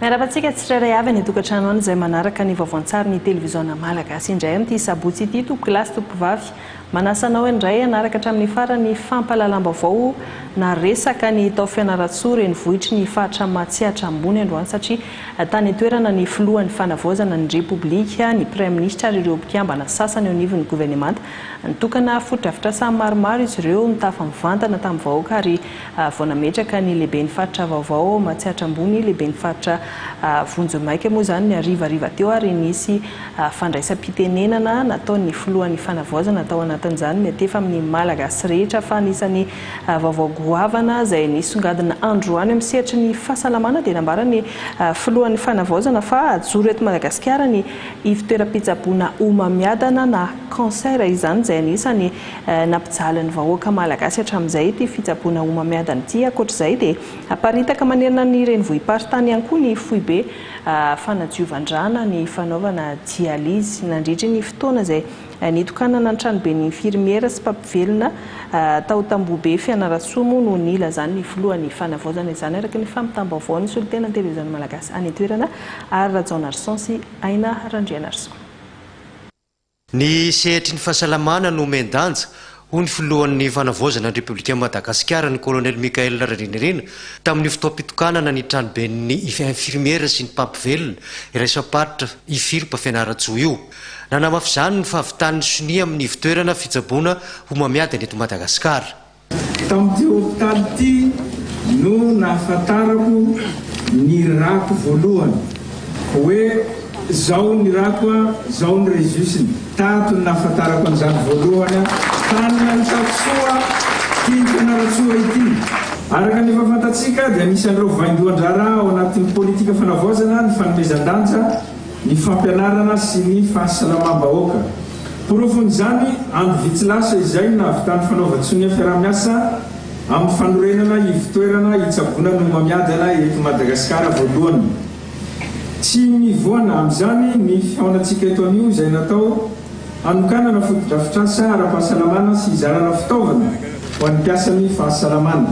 Miarahaba antsika tsirairay avy any an-tokantrano any izay manaraka ny vaovao an-tsary ny televiziona malagasy indray amin'ity sabotsy ity tompokolahy sy tompokovavy. Manasa anao indray hanaraka hatramin'ny farany ny fampahalalam-baovao na resaka ny tao Fianarantsoa renivohitry ny faritra Matsiatra Ambony androany satria tany an-toerana ny filohan'ny fanavaozana ny Repoblika, ny praiminisitra ary ireo mpikambana sasany eo anivon'ny governemanta. Nitokana fotodrafitrasa maromaro izy ireo nitafa mivantana tamin'ny vahoaka ary Vao nametraka ny lehiben'ny faritra vaovao ao Matsiatra Ambony, lehiben'ny faritra vonjimaika moa izany ny harivariva teo ary nisy fandraisam-pitenenana nataon'ny filohan'ny fanavaozana tao anatin'izany miantefa amin'ny Malagasy rehetra fa anisan'ny vaovao goavana izay nisongadina androany amin'ny sehatry ny fahasalamana dia nambaran'ny filohan'ny fanavaozana fa hajoro eto Madagasikara ny ivon-toeram-pitsaboana homamiadana na cancer izany izay anisan'ny Nampijaly ny vahoaka malagasy hatramin'izay ity fitsaboana homamiadana ity. Ankoatra izay dia aparitaka manerana ny renivohi-paritany ihany koa ny foibe fanadiovan-drà na ny fanaovana dialyse. Nandritry ny fotoana izay nitokanana ny tranoben'ny infirmiera sy mpampivelona tao Tambohobe Fianarantsoa moa no nilazan'ny filohan'ny fanavaozana izany araka ny fampitam-baovao ny solontenan'ny televiziona malagasy any an-toerana Ary Rajaonarison sy Aina Randrianarison. Ny sehatry ny fahasalamana no omen-danja, hoy ny filohan'ny Fanavaozana ny Repoblikan'i Madagasikara, ny Kolonely Michaël Randrianirina, tamin'ny fotoam-pitokanana ny tranoben'ny infirmiera sy ny mpampivelona iraisam-paritra Ifirp Fianarantsoa io. Nanamafy izany ny fahavitan'ny sonia amin'ny ivontoerana fitsaboana homamiadana eto Madagasikara. Tamin'ity hopitaly ity no nahafantarako ny rako voalohany hoe zao ny rako a, zao ny resus-ny. Tato no nahafantarako an'izany voalohany a, tany Nahitako-soa ity Fianarantsoa ity. Araka ny efa fantatsika dia anisan'ireo vaindohan-draharaha ao anatin'ny politika fanavaozana ny fanomezan-danja ny fampianarana sy ny fahasalamam-bahoaka. Porofon'izany, andro vitsy lasa izay no nahavitan'ny fanaovan-tsonia fiaraha-miasa amin'ny fanorenana ivon-toerana hitsaboana ny homamiadana eto Madagasikara voalohany. Tsy mivoana amin'izany ny fihaonantsika eto anio izay natao hanokanana fotodrafitrasa ara-pahasalamana sy hizarana fitaovana ho an'ny mpiasan'ny fahasalamana.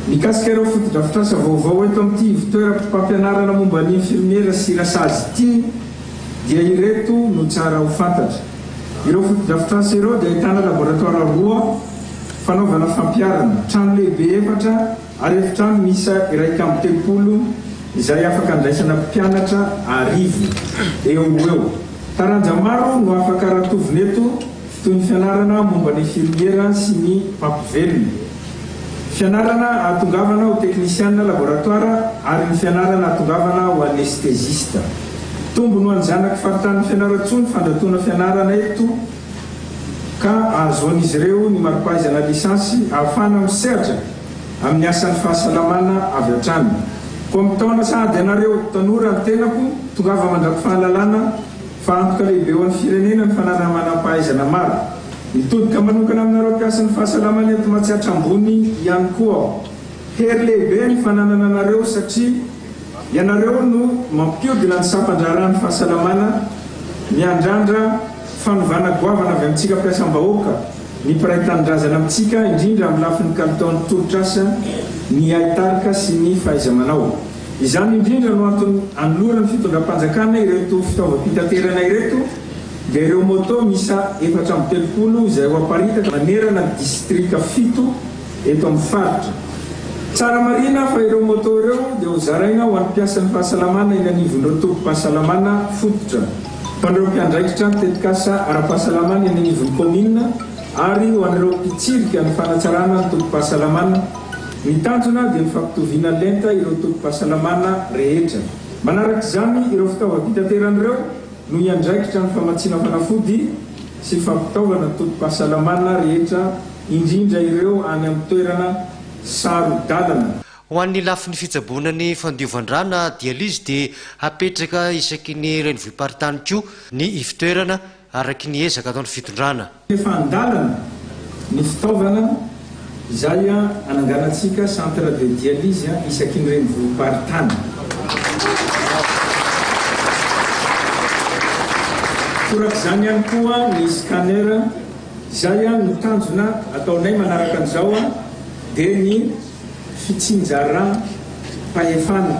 Mikasika ireo fotodrafitrasa vaovao eto amin'ity ivontoeram-pampianarana momba ny infirmiera sy rasazy ity dia ireto no tsara ho fantatra. Ireo fotodrafitrasa ireo dia ahitana laboratoara roa fanaovana fampiharana, trano lehibe efatra ary efitrano miisa 31 izay afaka andraisana mpianatra arivo eo ho eo. Taranja maro no afaka ratovina eto toy ny fianarana momba ny infirmiera sy ny mpampivelona, fianarana ahatongavana ho teknisianina laboratoara ary ny fianarana ahatongavana ho anestezista. Tombony ho an'ny zanaky faritanin'i Fianarantsoa ny fandratoana fianarana eto ka ahazoan'izy ireo ny mari-pahaizana lisansy ahafahana misehatra amin'ny asan'ny fahasalamana avy hatrany. Koa mitaona sahady anareo tanora ny tenako, tongava mandrato fahalalana fa antoka lehibe ho an'ny firenena ny fananana manam-pahaizana maro. Mitodika manokana aminareo mpiasan'ny fahasalamana eto Matsiatra Ambony ihany koa aho. Hery lehibe ny fananana anareo satria ianareo no mampiodina ny sampan-draharahan'ny fahasalamana, miandrandra fanovana goavana avy amintsika mpiasam-bahoaka, ny mpiray tanindrazana amintsika, indrindra amin'ny lafiny kalitaon'ny tolotr'asa, ny haitarika sy ny fahaiza-manao. Izany indrindra no antony anoloran'ny fitondram-panjakana ireto fitaovam-pitaterana ireto, dia ireo moto miisa 34 izay ho aparitaka manerana ny distrika fito eto amin'ny faritra. Tsara marihina fa ireo moto ireo dia ho zaraina ho an'ny mpiasan'ny fahasalamana eny anivon'ireo tobim-pahasalamana fototra, ho an'ireo mpiandraikitra ny tetikasa ara-pahasalamana eny anivon'ny kaominina ary ho an'ireo mpitsirika ny fanatsarana ny tobim-pahasalamana. Ny tanjona dia ny fampitoviana lenta ireo tobim-pahasalamana rehetra. Manaraka izany, ireo fitaovam-pitaterana ireo no hiandraikitra ny famatsiana fanafody sy fampitaovana tobim-pahasalamana rehetra indrindra ireo any amin'ny toerana saro-dalana. Ho an'ny lafiny fitsaboana ny fandiovan-drà na dialyse dia hapetraka isaky ny renivohi-paritany koa ny ivon-toerana araky ny ezaka ataon'ny fitondrana. Efa an-dalana ny fitaovana izay hananganantsika centre de dialyse isaky ny renivohi-paritany. Torak'izany ihany koa ny scanner izay no tanjona ataonay manaraka an'izao dia ny fitsinjaram-pahefana.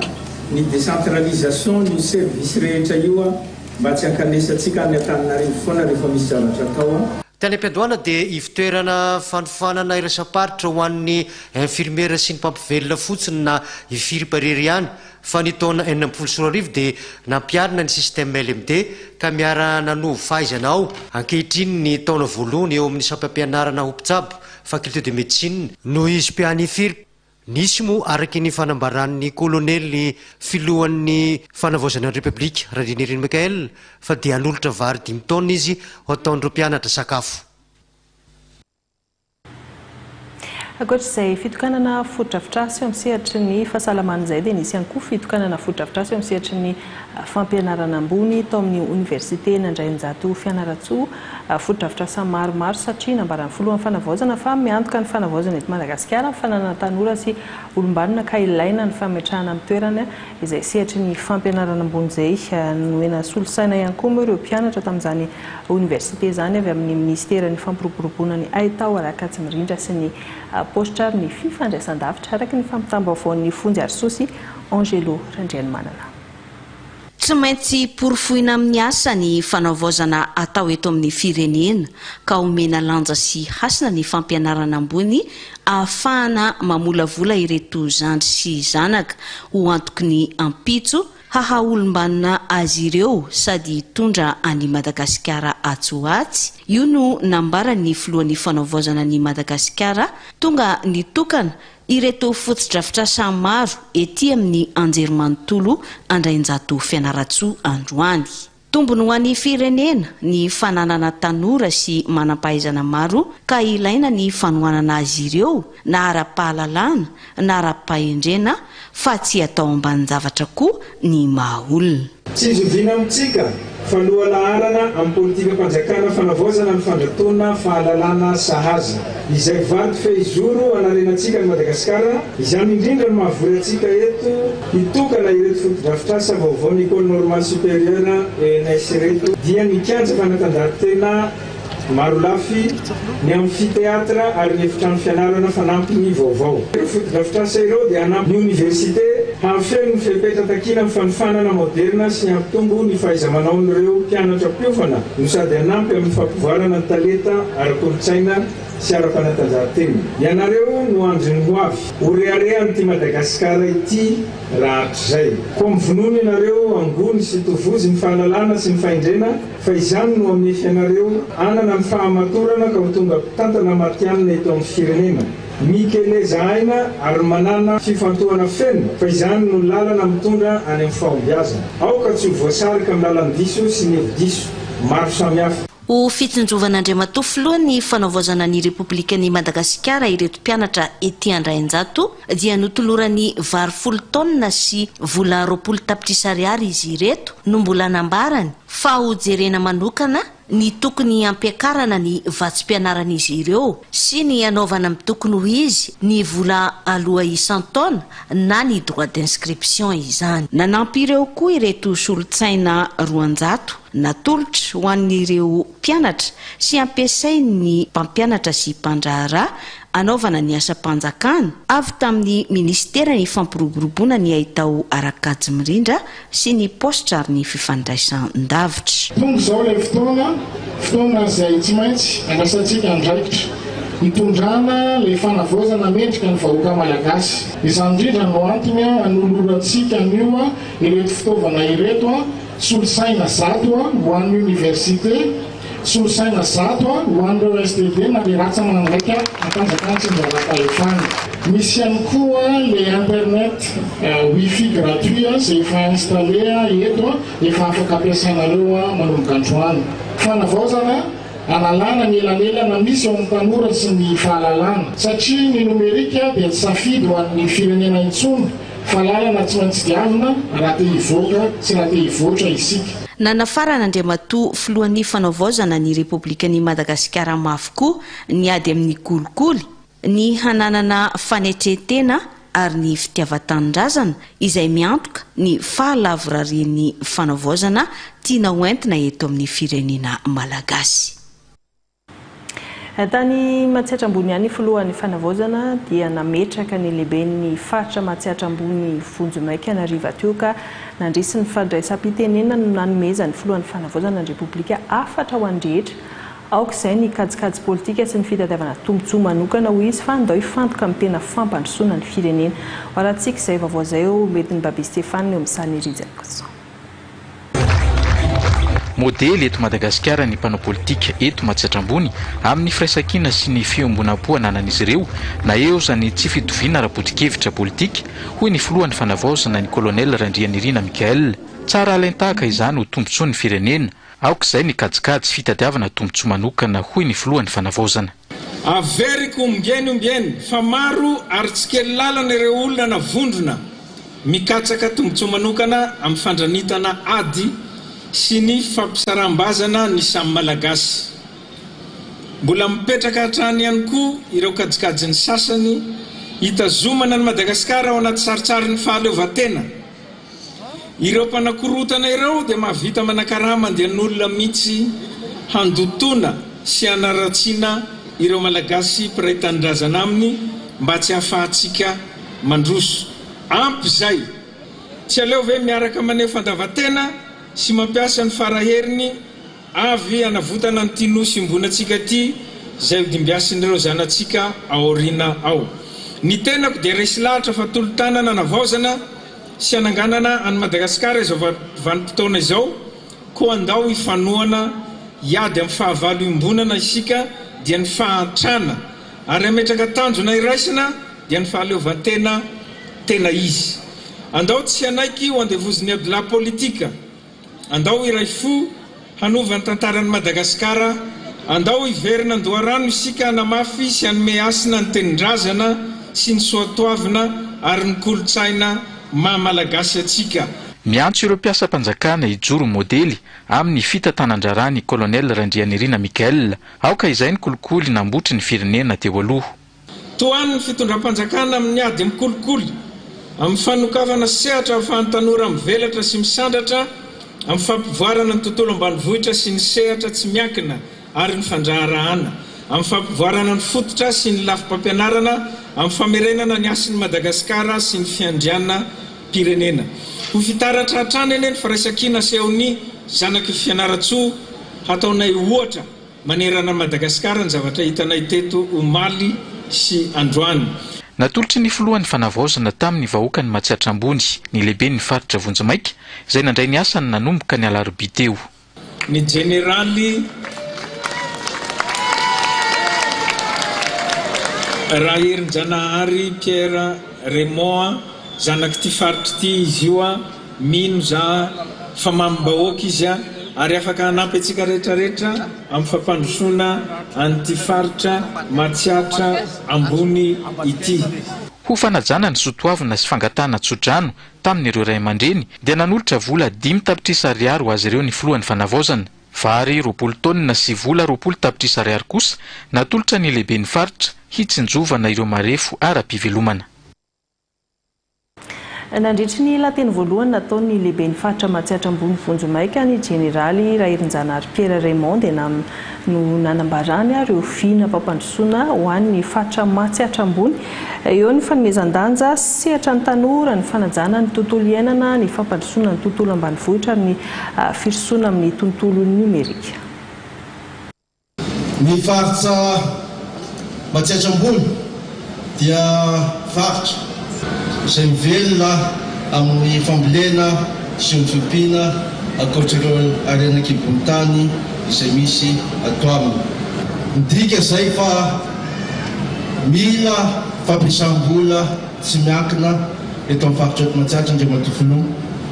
ny décentralisation ny service rehetra io mba tsy hankanesantsika any Antananarivo foana rehefa misy zavatra atao. Tany am-piandohana dia ivotoerana fanofanana iraisam-paritra ho an'ny infirmiera sy ny mpampivelona fotsiny na IFIRP irery ihany fa ny taona 2016 dia nampiharina ny système LMD ka miara-nanovo fahaizana ao ankehitriny ny taona voalohany eo amin'ny sampam-pianarana ho mpitsabo, faculté de médecine, noho izy mpiahy ny IFIRP. Nisy moa araka ny fanambaran'ny kolonely filohan'ny fanavaozana ny Repoblika, Randrianirina Michaël, fa dia hanolotra vary dimy taonina izy ho ataon'ireo mpianatra sakafo. Ankoatra izay fitokanana fotodrafitrasa eo amin'ny sehatry ny fahasalamana izay dia nisy ihany koa fitokanana fotodrafitrasa eo amin'ny sehatry ny fampianarana ambony tao amin'ny oniversiten'Andrainjato Fianarantsoa. Fotodrafitrasa maromaro satria nambaran'ny filohan'ny fanavaozana fa miantoka ny fanavaozana eto Madagasikara ny fananana tanora sy olom-banona ka ilaina ny fametrahana amin'ny toerany izay sehatry ny fampianarana ambony izay. Nomena solosaina ihany koa moa ireo mpianatra tamin'izany oniversite izany avy amin'ny minisiteran'ny fampiroboroboana ny haitao ara-kajy mirindra sy ny paositra ary ny fifandraisan-davitra araka ny fampitam-baovaon'ny Fonjy Arisosy Angelo Randrianomanana. Tsy maintsy porofoina amin'ny asa ny fanavaozana atao eto amin'ny firenena ka omena lanja sy hasina ny fampianarana ambony ahafahana mamolavola ireto zandry sy zanaka ho antoky ny ampitso haha olom-banona azy ireo sady hitondra an'i Madagasikara atsy ho atsy. Io no nambaran'ny filohan'ny fanaovaozana an'i Madagasikara tonga nitokana Ireto fotodrafitrasa maro ety amin'ny Anjerimanontolo Andrainjato Fianarantsoa androany. Tombony ho an'ny firenena ny fananana tanora sy manam-pahaizana maro ka ilaina ny fanohanana azy ireo na ara-pahalalana na ara-pahendrena fa tsy atao ambanin-javatra koa ny maha olona. Tsy zoviana amintsika fa lohalaharana amin'ny politikam-panjakana fanavaozana ny fandratoana fahalalana sahaza, izay vato fehizoro hanarenantsika an'i Madagasikara. Izany indrindra no mahavory antsika eto hitokana ireto fotodrafitrasa vaovaon'ny Ecole Normale Supérieure, ENS, ireto, dia ny kianja fanatanjahantena, Marolafy, ny amphithéâtre ary ny efitrano fianarana fanampiny vaovao. Ireo fotodrafitrasa ireo dia hanampy ny oniversite hahafeno ny fepetra takiana amin'ny fanofanana maoderina sy hampitombo ny fahaiza-manaon'ireo mpianatra mpiofana no sady hanampy amin'ny fampivoarana ny talenta ara-kolontsaina sy ara-panatanjahantena. Ianareo no andrin'ny ho avy. Ho reharehan'ity Madagasikara ity rahatrizay. Koa mivonona ianareo hangony sy tovozy ny fahalalana sy ny fahendrena Fa izany no hamefy anareo hanana ny fahamatorana ka ho tonga mpitantana matihanina eto amin'ny firenena. Mikeleza aina ary manàna fifantohana feno fa izany no lalana mitondra any amin'ny fahombiazana. Aoka tsy ho voasarika amin'ny lalan-diso sy ny hevi-diso maro samihafa. Ho fitsinjovan'Andriamatoa Filoha ny fanaovaozana ny Repoblikan'i Madagasikara ireto mpianatra ety Andrainjato dia notolorany vary folo taonina sy vola 20 tapitrisa ariary izy ireto no mbola nambarany fa ho jerena manokana ny tokony hampiakarana ny vatsim-pianaran'izy ireo sy ny hanaovana amin'ny tokony ho izy ny vola aloa isan-taona na ny droit d'inscription izany. Nanampy ireo koa ireto solontsaina 200 natolotra ho an'ireo mpianatra sy ampiasain'ny mpampianatra sy mpandraharaha anaovana ny asam-panjakana, avy tamin'ny minisiteran'ny fampiroboroboana ny haitao ara-kajy mirindra sy ny paositra ary ny fifandraisan-davitra. Tonga izao ilay fotoana, fotoana izay tsy maintsy andraisantsika andraikitra, hitondrana ilay fanavaozana mendrika ny vahoaka malagasy. Izany indrindra no antony anolorantsika anio ireto fitaovana ireto, solosaina 100 ho an'ny oniversite, Solosaina 100 ho an'ireo SDD na le ratsa-mangaika am-panjakana tsinjaram-pahefana. Misy ihany koa le internet wifi gratuit izay efa installé eto, efa afaka ampiasainareo manomboka androany. Fanavaozana, analana ny elanelana misy eo amin'ny tanora sy ny fahalalana. Satria ny nomerika dia tsy safidy ho an'ny firenena intsony Fa lalana tsy maintsy diavina raha te hivoaka sy raha te hivoatra isika. Nanafarana Andriamatoa Filohan'ny Fanaovaozana ny Repoblikan'i Madagasikara mafy koa ny ady amin'ny kolikoly, ny hananana fanetren-tena ary ny fitiavan-tanindrazana izay miantoka ny fahalavorarian'ny fanaovaozana tiana hoentina eto amin'ny firenena malagasy. Tany Matsiatra Ambony ihany ny filohan'ny Fanavaozana dia nametraka ny lehiben'ny faritra Matsiatra Ambony vonjimaika nariva teo ka nandrisy ny fandraisam-pitenenana no nanomezan'ny filohan'ny Fanavaozana ny Repoblika hafatra ho an'ny rehetra Aoka izay ny kajikajy politika sy ny fitadiavana tombontsoa manokana hoy izy fa ndao hifantoka amin'ny tena fampandrosoana ny firenena. Ho arahantsika izay vaovao izay eo Metin'i Baby Stéphane eo amin'ny sarin'i Rijakason. Modely eto Madagasikara ny mpanao politika eto Matsiatra Ambony amin'ny firaisankina sy ny fiombonam-po ananan'izy ireo na eo aza ny tsy fitoviana ara-poto-kevitra politika, hoy ny filohan'ny Fanavaozana ny Colonel Randrianirina Michaël. Tsara alain-tahaka izany ho tombontsoan'ny firenena. Aoka izay ny kajikajy fitadiavana tombontsoa manokana, hoy ny filohan'ny Fanavaozana. Averiko ombieny ombieny fa maro ary tsy kely lalana ireo olona na vondrona mikatsaka tombontsoa manokana amin'ny fandranitana ady sy ny fampisaraham-bazana ny samy Malagasy. Mbola mipetraka hatrany ihany koa ireo kajikajin'ny sasany hitazomana an'i Madagasikara ao anaty sarintsarin'ny fahaleovantena. Ireo mpanakorotana ireo dia mahavita manakarama andian'olona mihitsy handotoana sy hanaratsiana ireo Malagasy mpiray tanindrazana aminy mba tsy hahafahantsika mandroso. Ampy izay! Tsy aleo ve miaraka maneho fandavan-tena sy mampiasa ny fara heriny Avy hanavotana an'ity nosy iombonantsika ity izay ho dimbiasin'ireo zanatsika aoriana ao. Ny tenako dia resy lahatra fa tolo-tanana hanavaozana sy hananganana an'i Madagasikara izao vanim-potoana izao, koa andao hifanohana hiady amin'ny fahavalo iombonana isika dia ny fahantrana ary hametraka tanjona iraisana dia ny fahaleovantena tena izy. Andao tsy hanaiky ho andevozin'ny adilahy politika. Andao hiray fo hanova ny tantaran'i Madagasikara, andao hiverina an-doharano isika hanamafy sy hanome hasina ny tenin-drazana sy ny soatoavina ary ny kolontsaina maha Malagasy antsika. Miantso ireo mpiasam-panjakana hijoro modely amin'ny fitantanan-draharaha ny Colonel Randrianirina Michael. Aoka izay ny kolikoly nambotry ny firenena teo aloha. Tohanin'ny fitondram-panjakana amin'ny ady amin'ny kolikoly, amin'ny fanokafana sehatra ahafahan'ny tanora mivelatra sy misandratra, amin'ny fampivoarana ny tontolo ambanivohitra sy ny sehatra tsy miankina ary ny fandraharahana, amin'ny fampivoarana ny fototra sy ny lafim-pampianarana, amin'ny famerenana ny hasin'i Madagasikara sy ny fiandrianam-pirenena. Ho fitaratra hatrany anie ny firaisankina asehon'ny zanak'i Fianarantsoa hataonay ohatra. Manerana an'i Madagasikara ny zavatra hitanay teto omaly sy androany. Natolotry ny filohan'ny Fanavaozana tamin'ny vahoakan'i Matsiatra Ambony ny lehiben'ny faritra vonjimaika, izay nandray ny asany nanomboka ny alarobia teo. Ny jeneraly Raherinjanahary Pierre Raymond, zanak'ity faritra ity izy io. Mino za fa mamim-bahoaka izy ary afaka hanampy antsika rehetra rehetra amin'ny fampandrosoana an'ity faritra Matsiatra Ambony ity. Ho fanajana ny soatoavina sy fangatahana tsodrano tamin'ireo ray aman-dreny dia nanolotra vola 5 tapitrisa ariary ho azy ireo ny filohan'ny Fanavaozana. Vary 20 taonina sy vola 20 tapitrisa ariary kosa natolotra ny lehiben'ny faritra hitsinjovana ireo marefo ara-pivelomana. Nandritry ny lahateny voalohany nataon'ny lehiben'ny faritra Matsiatra Ambony vonjimaika, ny jeneraly Raherinjanahary Pierre Raymond dia no nanambarany ireo vina fampandrosoana ho an'ny faritra Matsiatra Ambony. Eo ny fanomezan-danja sehatra ny tanora, ny fanajana ny tontolo iainana, ny fampandrosoana ny tontolo ambanivohitra ary ny firosoana amin'ny tontolo nomerika. Ny faritra Matsiatra Ambony dia faritra izay mivelona amin'ny fambolena sy ny fiompiana ankoatra ireo harena an-kibon'ny tany izay misy ato aminy. Midika izay fa mila fampiasam-bola tsy miankina eto amin'ny faritra eto Matsiatra Andriamatoa Filoha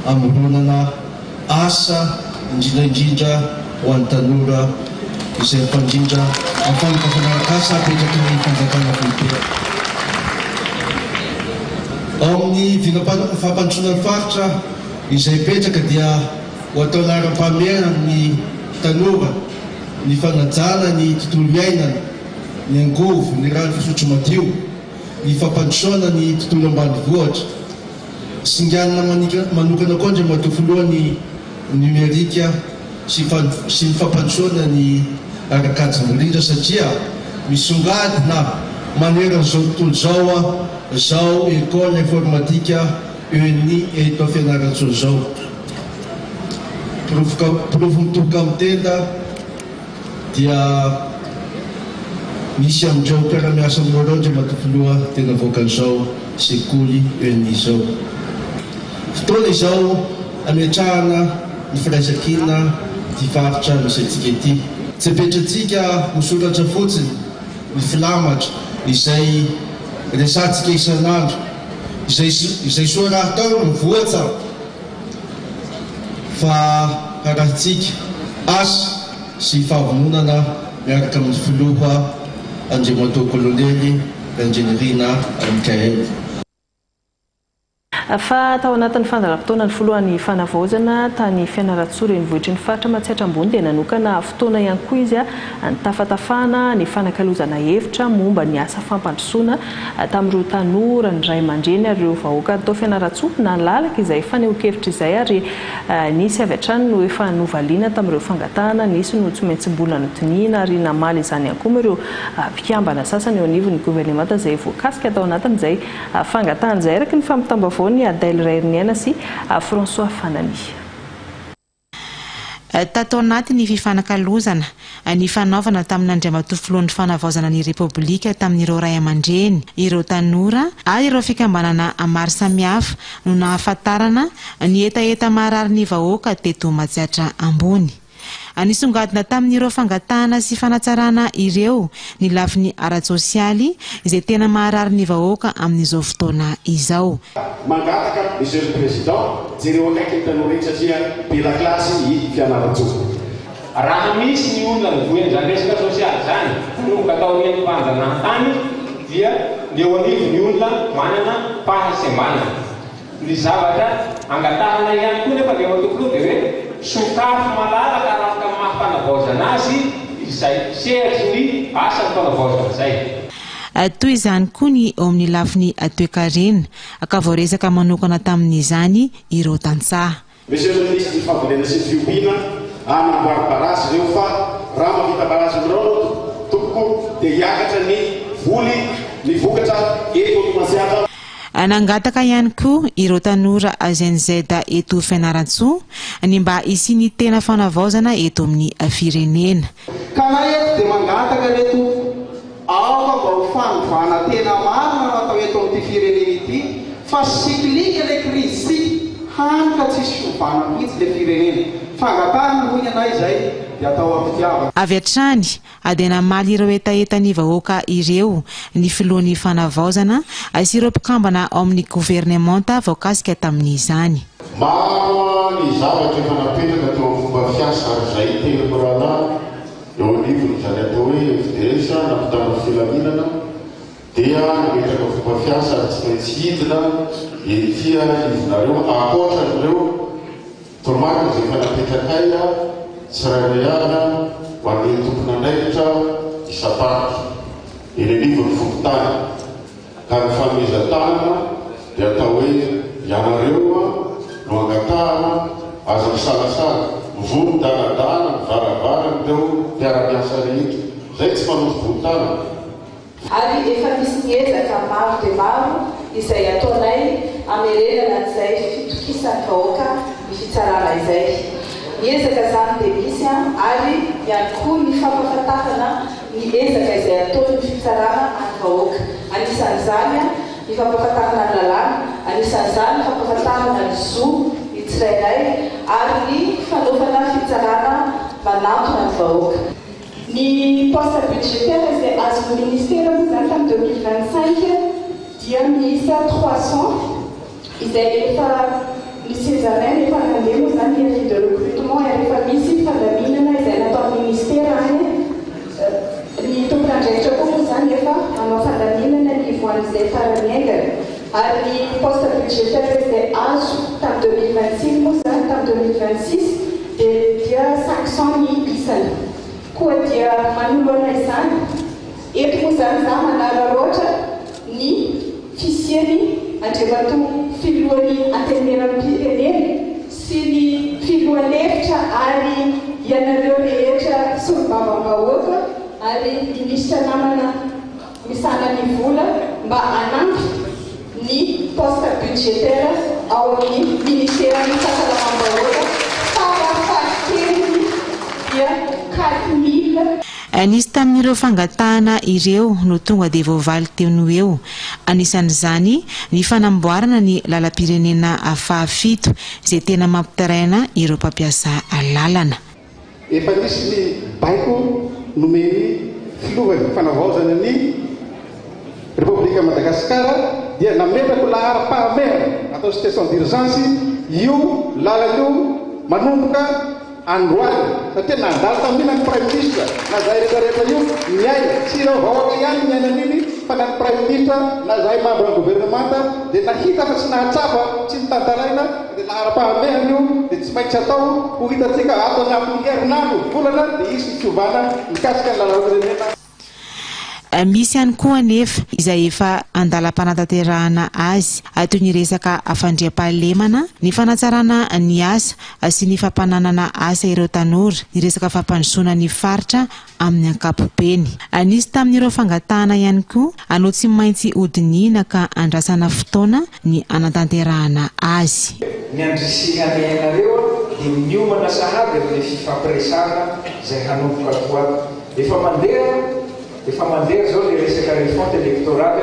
hamoronana Asa, indrindra indrindra ho an'ny tanora izay mpandrindra amin'ny fanokafana asa apetraky ny fanjakana foibe. Ao amin'ny vinam-pampandrosoana ny faritra izay hipetraka dia ho atao laharam-pahamehana amin'ny tanora ny fanajana ny tontolo iainana, ny angovo, ny rano fisotro madio, ny fampandrosoana ny tontolo ambanivohitra. Singanina manokana koa Andriamatoa Filoha ny numerika sy ny fampandrosoana ny ara-kajy mirindra satria Misongadina maneran'izao tontolo izao izao Ecole Informatique ENI eto Fianarantsoa izao. Porofo mitoboka amin'ny tenda dia misy amin'ireo mpiara-miasa aminao ireo Andriamatoa Filoha dia navoakan'izao sekoly ENI izao. Fotoana izao hametrahana ny firaisankina ity faritra misy antsika ity. Tsy apetratsika ho soratra fotsiny ny filamatra izay resahantsika isan'andro, izay izay soa rahatao no voatsa fa harahintsika asa sy fahavononana miaraka amin'ny Filoha Andriamatoa Kolonely Randrianirina Michaël. Fa tao anatin'ny fandaharam-potoana ny filohan'ny fanavaozana tany Fianarantsoa renivohitry ny faritra Matsiatra Ambony dia nanokana fotoana ihany koa izy nitafatafahana nifanakalozana hevitra momba ny asa fampandrosoana tamin'ireo tanora, ny ray aman-dreny ary ireo vahoaka tao Fianarantsoa. Nalalaka izay fanehoan-kevitra izay ary nisy avy hatrany no efa novaliana tamin'ireo fangatahana, nisy no tsy maintsy mbola nodinihina ary namaly izany ihany koa moa ireo mpikambana sasany eo anivon'ny governemanta izay voakasika tao anatin'izay Fangatahana izay araka ny fampitam-baovaon'i Adèle Raheriniaina sy François Fanania. Tato anatin'ny fifanakalozana nifanaovana tamin'Andriamatoa Filohan'ny Fanavaozana ny Repoblika tamin'ireo Raiamandreny, ireo tanora ary ireo fikambanana maro samihafa no nahafantarana ny hetaheta maharary ny vahoaka teto Matsiatra Ambony. Nisongadina tamin'ireo fangatahana sy fanatsarana ireo ny lafiny ara-tsosialy izay tena maharary ny vahoaka amin'izao fotoana izao. Mangataka Monsieur le Président, jereo akaiky ny tanora iny satria be lakilasy i Fianarantsoa. Raha misy ny olona nivoy an'izany resaka sosialy izany nanomboka taorian'ny fanjanahantany dia ny eo anivon'ny olona manana fahasembanana. Ny zavatra angatahana ihany koa nefa Andriamatoa Filoha dia hoe sokafy malalaka araka ny maha fanavaozana azy izay sehatry ny asan'ny fanavaozana izay. Toy izany koa ny eo amin'ny lafiny toekarena, ka voaresaka manokana tamin'izany ireo tantsaha. Monsieur le Ministre ny fambolena sy ny fiompiana, anamboary barazy ireo fa raha mahavita barazy amin'ireo anao tompoko dia hiakatra ny voly ny vokatra eto Matsiatra. Nangataka ihany koa ireo tanora Gen Z eto Fianarantsoa ny mba hisian'ny tena fanavaozana eto amin'ny firenena. Ka na eto dia mangataka re Tompo, aoka mba ho fanovana tena marina no atao eto amin'ity firenena ity fa cyclique ilay crise ity hany ka tsisy fiovana mihitsy ilay firenena. Fangatahana hoy ny anay izay dia atao am-pitiavana. Avy hatrany dia namaly ireo hetahetan'ny vahoaka ireo ny filohan'ny Fanavaozana sy ireo mpikambana ao amin'ny governemanta voakasika tamin'izany. Maro ny zavatra efa napetraka teo amin'ny fomba fiasa ary izay telo mirahalahy eo anivon'izany atao hoe FDS na mpitandro filaminana dia nametraka fomba fiasa ary tsy maintsy hidina ety anivonareo ankoatran'ireo Toromarika izay efa napetrakay tsirairay avy ho an'ireo tompon'andraikitra isam-paritra eny anivon'ny fokontany ka ny fanomezan-tanana dia atao hoe ianareo no angatahana aza misalasala mivoha midanadana ny varavaran'ireo mpiara-miasa rehetra izay tsy manoto volo-tanana Ary efa misy ny ezaka maro dia maro izay ataonay hamerenana an'izay fitokisan'ny vahoaka ny fitsarana izay. Ny ezaka izany dia misy ary ihany koa ny fampahafantarana ny ezaka izay ataon'ny fitsarana any vahoaka. Anisan'izany ny fampahafantarana ny lalàna, anisan'izany ny fampahafantarana ny zo ny tsirairay ary ny fanaovana fitsarana manantona ny vahoaka. Ny poste budgétaire izay azon'ny ministera moa izany tamin'ny 2025 dia miisa 300 izay efa nisezanay efa nandeha moa izany ny avis de recrutement ary efa misy fandaminana izay nataon'ny ministera any. Ny tompon'andraikitra koa moa izany efa manao fandaminana ny hivoahan'izay farany haingana. Ary ny poste budgétaire izay azo tamin'ny 2025 moa izany tamin'ny 2026 dia dia 500 ny isany. Koa dia manoloana izany, eto moa izany izaho manararaotra ny fisian'i Andriamatoa Filohan'ny Antenimierampirenena sy ny Filoha lefitra ary ianareo rehetra Solombavambahoaka. ary minisitra namana misahana ny vola mba hanampy ny poste budgétaire ao amin'ny ministeran'ny fahasalamam-bahoaka farafahakeliny dia 4000. Nisy tamin'ireo fangatahana ireo no tonga dia voavaly teo no eo. Anisan'izany ny fanamboarana ny lalam-pirenena fahafito izay tena mampitaraina ireo mpampiasa lalana. Efa nisy ny baiko nomen'ny Filohan'ny Fanavaozana ny Repoblikan'i Madagasikara dia nametraka ho laharam-pahamehana atao situation d'urgence io lalana io manomboka androany satria nandalo tamin'iny na ny Praiminisitra na izahay rehetra rehetra io niaina, tsy ireo vahoaka ihany niaina an'iny fa na ny Praiminisitra na izahay membre ny governemanta dia nahita fa tsy nahatsapa, tsy notantaraina dia laharam-pahamehana io dia tsy maintsy atao ho hitantsika ato anatin'ny herinandro, volana dia hisy ny fiovana mikasika ny lalam-pirenena. Misy ihany koa anefa izay efa andalam-panatanterahana azy, toy ny resaka fandriampahalemana, ny fanatsarana ny asa sy ny fampananana asa ireo tanora, ny resaka fampandrosoana ny faritra amin'ny ankapobeny. Nisy tamin'ireo fangatahana ihany koa no tsy maintsy hodinihina ka andrasana fotoana ny hanatanterahana azy. Ny andrisihanay anareo dia miomana sahady amin'ilay fifampiresahana izay hanomboka ato ho ato. Efa mandeha efa mandeha zao le resaka refonte electorale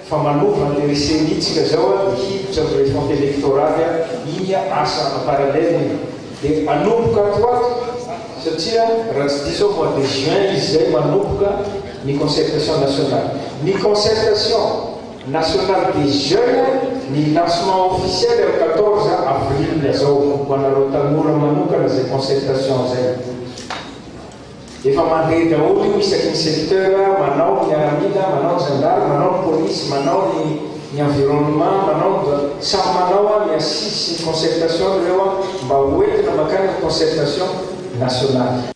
fa manova anle ry ceni tsika zao a de hiditra am refonte electorale iny asa en parallele iny de anomboka ato ho ato satria raha tsy diso aho mois de juin izy zay manomboka ny concertation nationale ny concertation nationale des jeunes ny lancement officiel am 14 avril zao ho anareo tanora manokana zay concertation zay. Efa mandeha daholo io isaky ny secteur, manao ny miaramila, manao ny zandary, manao ny police, manao ny ny environnement, manao ny samy manao an ny assise sy ny concertation ireo an mba ho entina mankany amin'ny concertation nationale.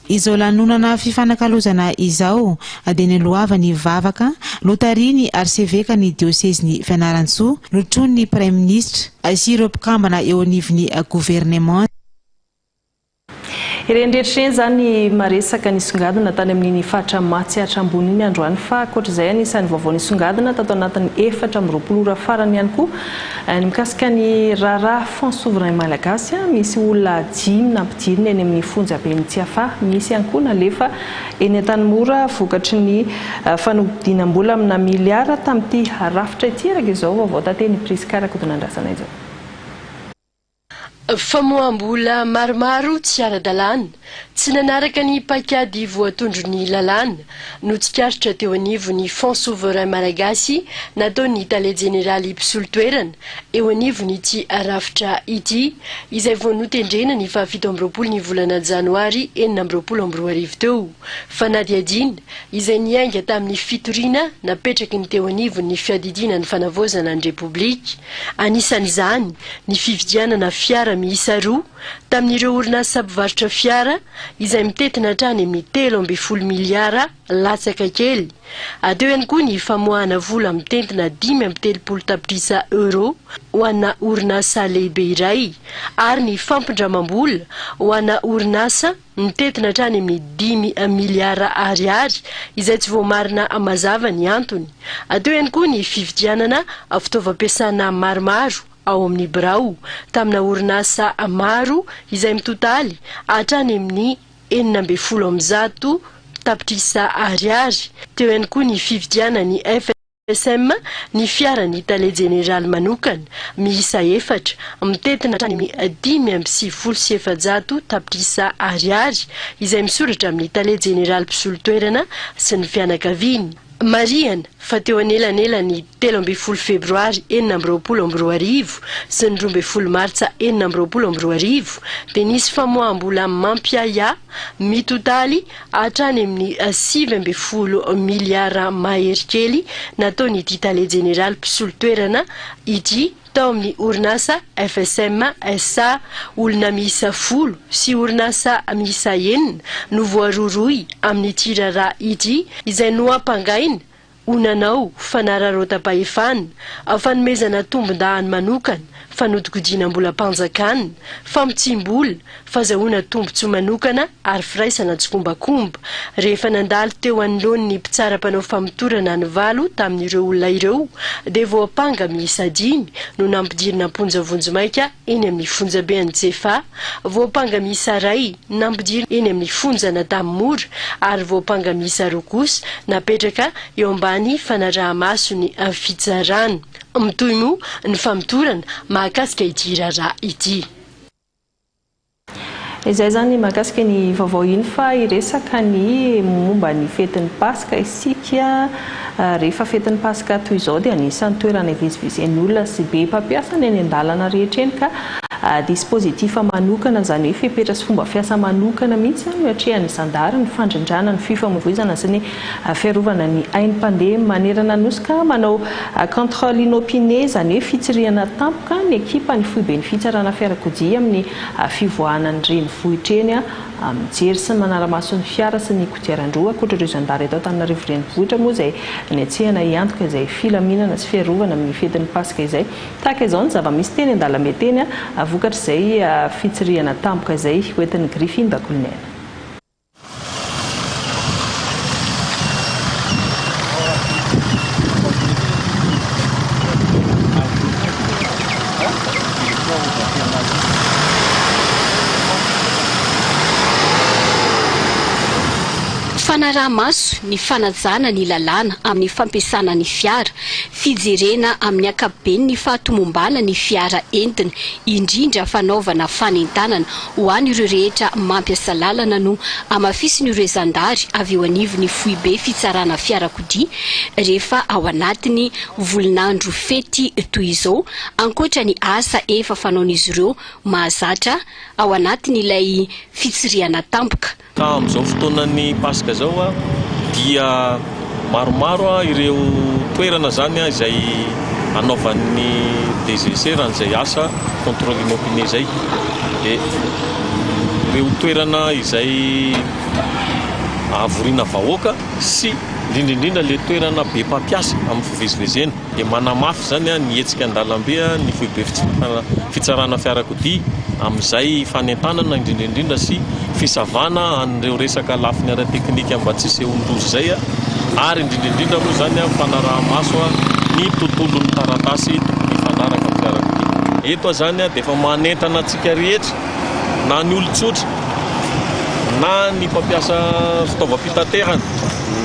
Izao lanonana fifanakalozana izao dia niloavan'ny vavaka notarihin'ny arsevekan'ny diosezin'i Fianarantsoa, notronin'ny Praiminisitra sy ireo mpikambana eo anivon'ny governemanta. Ireny rehetra ireny izany maresaka nisongadina tany amin'iny faritra Matsiatra Ambony iny androany fa ankoatra izay anisan'ny vaovao nisongadina tato anatin'ny 24 ora farany ihany koa ny mikasika ny raharaha Fonds Souverain Malagasy misy olona dimy nampidirina eny amin'ny fonjaben'i Tsiafahy misy ihany koa nalefa eny Antanimora vokatry ny fanodinam-bola amina miliara tamin'ity rafitra ity araka izao vaovao taten'i Prisca Rakotonandrasana izao. Famoaham-bola maromaro tsy ara-dalàna, tsy nanaraka ny paikady voatondron'ny lalàna, no tsikaritra teo anivon'ny Fonds Souverain Malagasy nataon'ny Tale Jeneraly mpisolo toerana eo anivon'ity rafitra ity, izay vao notendrena ny faha 27 ny volana janoary 2026 teo. Fanadihadiana izay niainga tamin'ny fitoriana napetraky ny teo anivon'ny Fiadidiana ny Fanavaozana ny Repoblika. Anisan'izany ny fividianana fiara miisa roa tamin'ireo orinasa mpivarotra fiara izay mitentina hatrany amin'ny 13 miliara latsaka kely. Teo ihany koa ny famoahana vola mitentina 35 tapitrisa euro ho ana orinasa lehibe iray ary ny fampindramam-bola ho ana orinasa mitentina hatrany amin'ny dimy miliara ariary izay tsy voamarina mazava ny antony. Teo ihany koa ny fividianana fitaovam-piasana maromaro ao amin'ny birao tamina orinasa maro izay mitotaly hatrany amin'ny 116 tapitrisa ariary. Teo ihany koa ny fividianan'ny SM, ny fiaran'ny tale jeneraly manokana, miisa efatra, mitentina hatrany amin'ny 495 tapitrisa ariary, izay misoratra amin'ny tale jeneraly mpisolo toerana sy ny fianakaviany. Marihana fa teo anelanelan'ny 13 febroary 2026 sy ny 12 martsa 2026 dia nisy famoaham-bola mampiahiahy mitotaly hatrany amin'ny 19 miliara mahery kely nataon'ity tale jeneraly mpisolo toerana ity tao amin'ny orinasa FSM SA. Olona miisa folo sy orinasa miisa enina no voarohirohy amin'ity raharaha ity izay nohampangaina. ho nanao fanararaotam-pahefana, fanomezana tombondahiny manokana, fanodikodinam-bolam-panjakana, famotsiam-bola, fazahoana tombontsoa manokana ary firaisana tsikombakomba. Rehefa nandalo teo anoloan'ny mpitsara mpanao famotorana ny valo tamin'ireo olona ireo dia voampanga miisa dimy no nampidirina am-ponja vonjimaika eny amin'ny fonjabe an'i Tsefa, voampanga miisa iray nampidirina eny amin'ny fonjan'Antanimora ary voampanga miisa roa kosa napetraka eo ambany fanaraha-mason'ny fitsarana. Mitohy moa ny famotorana mahakasika ity raharaha ity. Izay izany mahakasika ny vaovao iny fa hiresaka ny momba ny fetin'ny Paska isika. Rehefa fetin'ny Paska toy izao dia anisan'ny toerana ivezivezen'ny olona sy be mpampiasa ny eny an-dalana rehetra eny ka dispositif manokana izany hoe fepetra sy fomba fiasa manokana mihitsy no iatrehan'ny zandary ny fandrindrana ny fifamoivoizana sy ny Fiarovana ny ain'ny mpandeha manerana ny Nosy ka manao contrôle inopiné, izany hoe fitsirihana tampoka ny ekipan'ny foiben'ny fitsarana fiarakodia amin'ny fivoahana ny renivohitra eny, mijery sy manara-maso ny fiara sy ny kodiaran-droa, ankoatra ireo zandary eto Antananarivo renivohitra moa izay niantsehana hiantoka izay filaminana sy fiarovana amin'ny fetin'ny Paska izay. Tahaka izao ny zava-misy teny an-dalambe teny vokatr'izay fitsirihana tampoka izay hoentin'ny Griffin Bakoliniaina. Fanaraha-maso ny fanajana ny lalàna amin'ny fampiasana ny fiara, fijerena amin'ny ankapobeny ny fahatomombana ny fiara entina, indrindra fanaovana fanentanana Ho an'ireo rehetra mampiasa lalana no hamafisin'ireo zandary avy eo anivon'ny foibe fitsarana fiarakodia rehefa ao anatin'ny volon'andro fety toy izao, ankoatra ny asa efa fanaon'izy ireo mahazatra ao anatin'ilay fitsirihana tampoka. Ka amin'izao fotoanan'ny Paska izao dia maromaro ireo toerana izany izay hanaovan'ny DGC raha izay asa contrôle inopiné izay. Dia ireo toerana izay ahavoriana vahoaka sy indrindra indrindra ilay toerana be mpampiasa amin'ny fivezivezena. Dia manamafy izany ny hetsika an-dalambe ny foibe fitsarana fiarakodia amin'izay fanentanana indrindra indrindra sy fisavana an'ireo resaka lafiny ara-teknika mba tsy hisehoan-doza izay ary indrindra indrindra moa izany fanaraha-maso ny tontolon'ny taratasy tokony hifanaraka amin'ny fiarakodia. Eto aho izany dia efa manentana antsika rehetra na ny olon-tsotra na ny mpampiasa fitaovam-pitaterana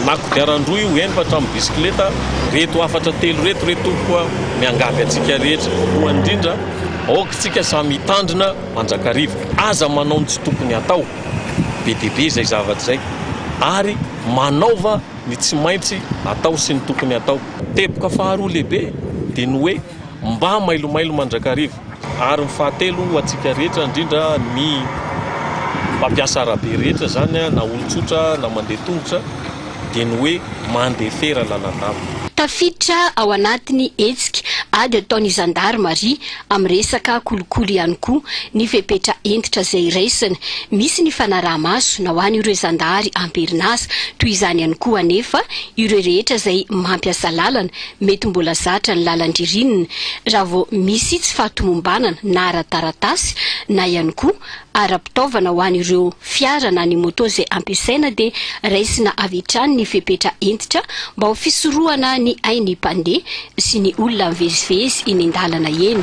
na kodiaran-droa io, eny fa hatramin'ny bisikileta, reto hafatra telo reto re tompoko a, miangavy antsika rehetra, voalohany indrindra, aoka isika samy hitandrina mandrakariva, aza manao ny tsy tokony hatao, be dia be izay zavatra izay, ary manaova ny tsy maintsy atao sy ny tokony hatao. Teboka faharoa lehibe dia ny hoe mba mailomailo mandrakariva. Ary ny fahatelo ho antsika rehetra indrindra ny mpampiasa arabe rehetra izany na olon-tsotra na mandeha tongotra dia ny hoe mandefera lalandava. Tafiditra ao anatin'ny hetsika ady ataon'ny zandarimaria amin'ny resaka kolikoly ihany koa ny fepetra hentitra izay raisina. Misy ny fanaraha-maso na ho an'ireo zandary am-perinasa. Toy izany ihany koa anefa ireo rehetra izay mampiasa lalana Mety mbola zatra ny lalan-dririnina raha vao misy tsy fahatomombanana na ara-taratasy na ihany koa ara-pitaovana ho an'ireo fiara na ny moto izay ampiasaina dia raisina avy hatrany ny fepetra hentitra mba ho fisorohana ny ain'ny mpandeha sy ny olona mivezivezy eny an-dalana eny.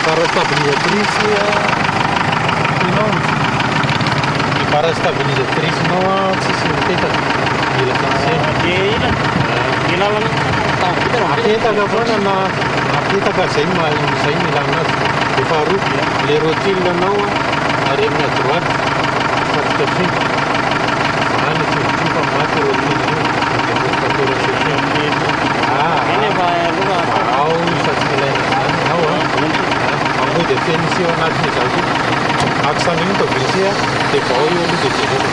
Barre stabilisatrice tianao ny barre stabilisatrice nao tsisy mipetaka mila fixena. Apetaka foana na apetaka zay no zay no ilana azy. Dia faharoa le rotule nao ary amin'ny à droite mifatotra tsingy. Zany tsingy fa maty rotule io. Amortisateur sociaux. Ao fa tsy ilaina izany ao a. Mamoa dia feno sy ao anatin'izao io. Axe an'io no tao dia vao eo aloha dia jerena.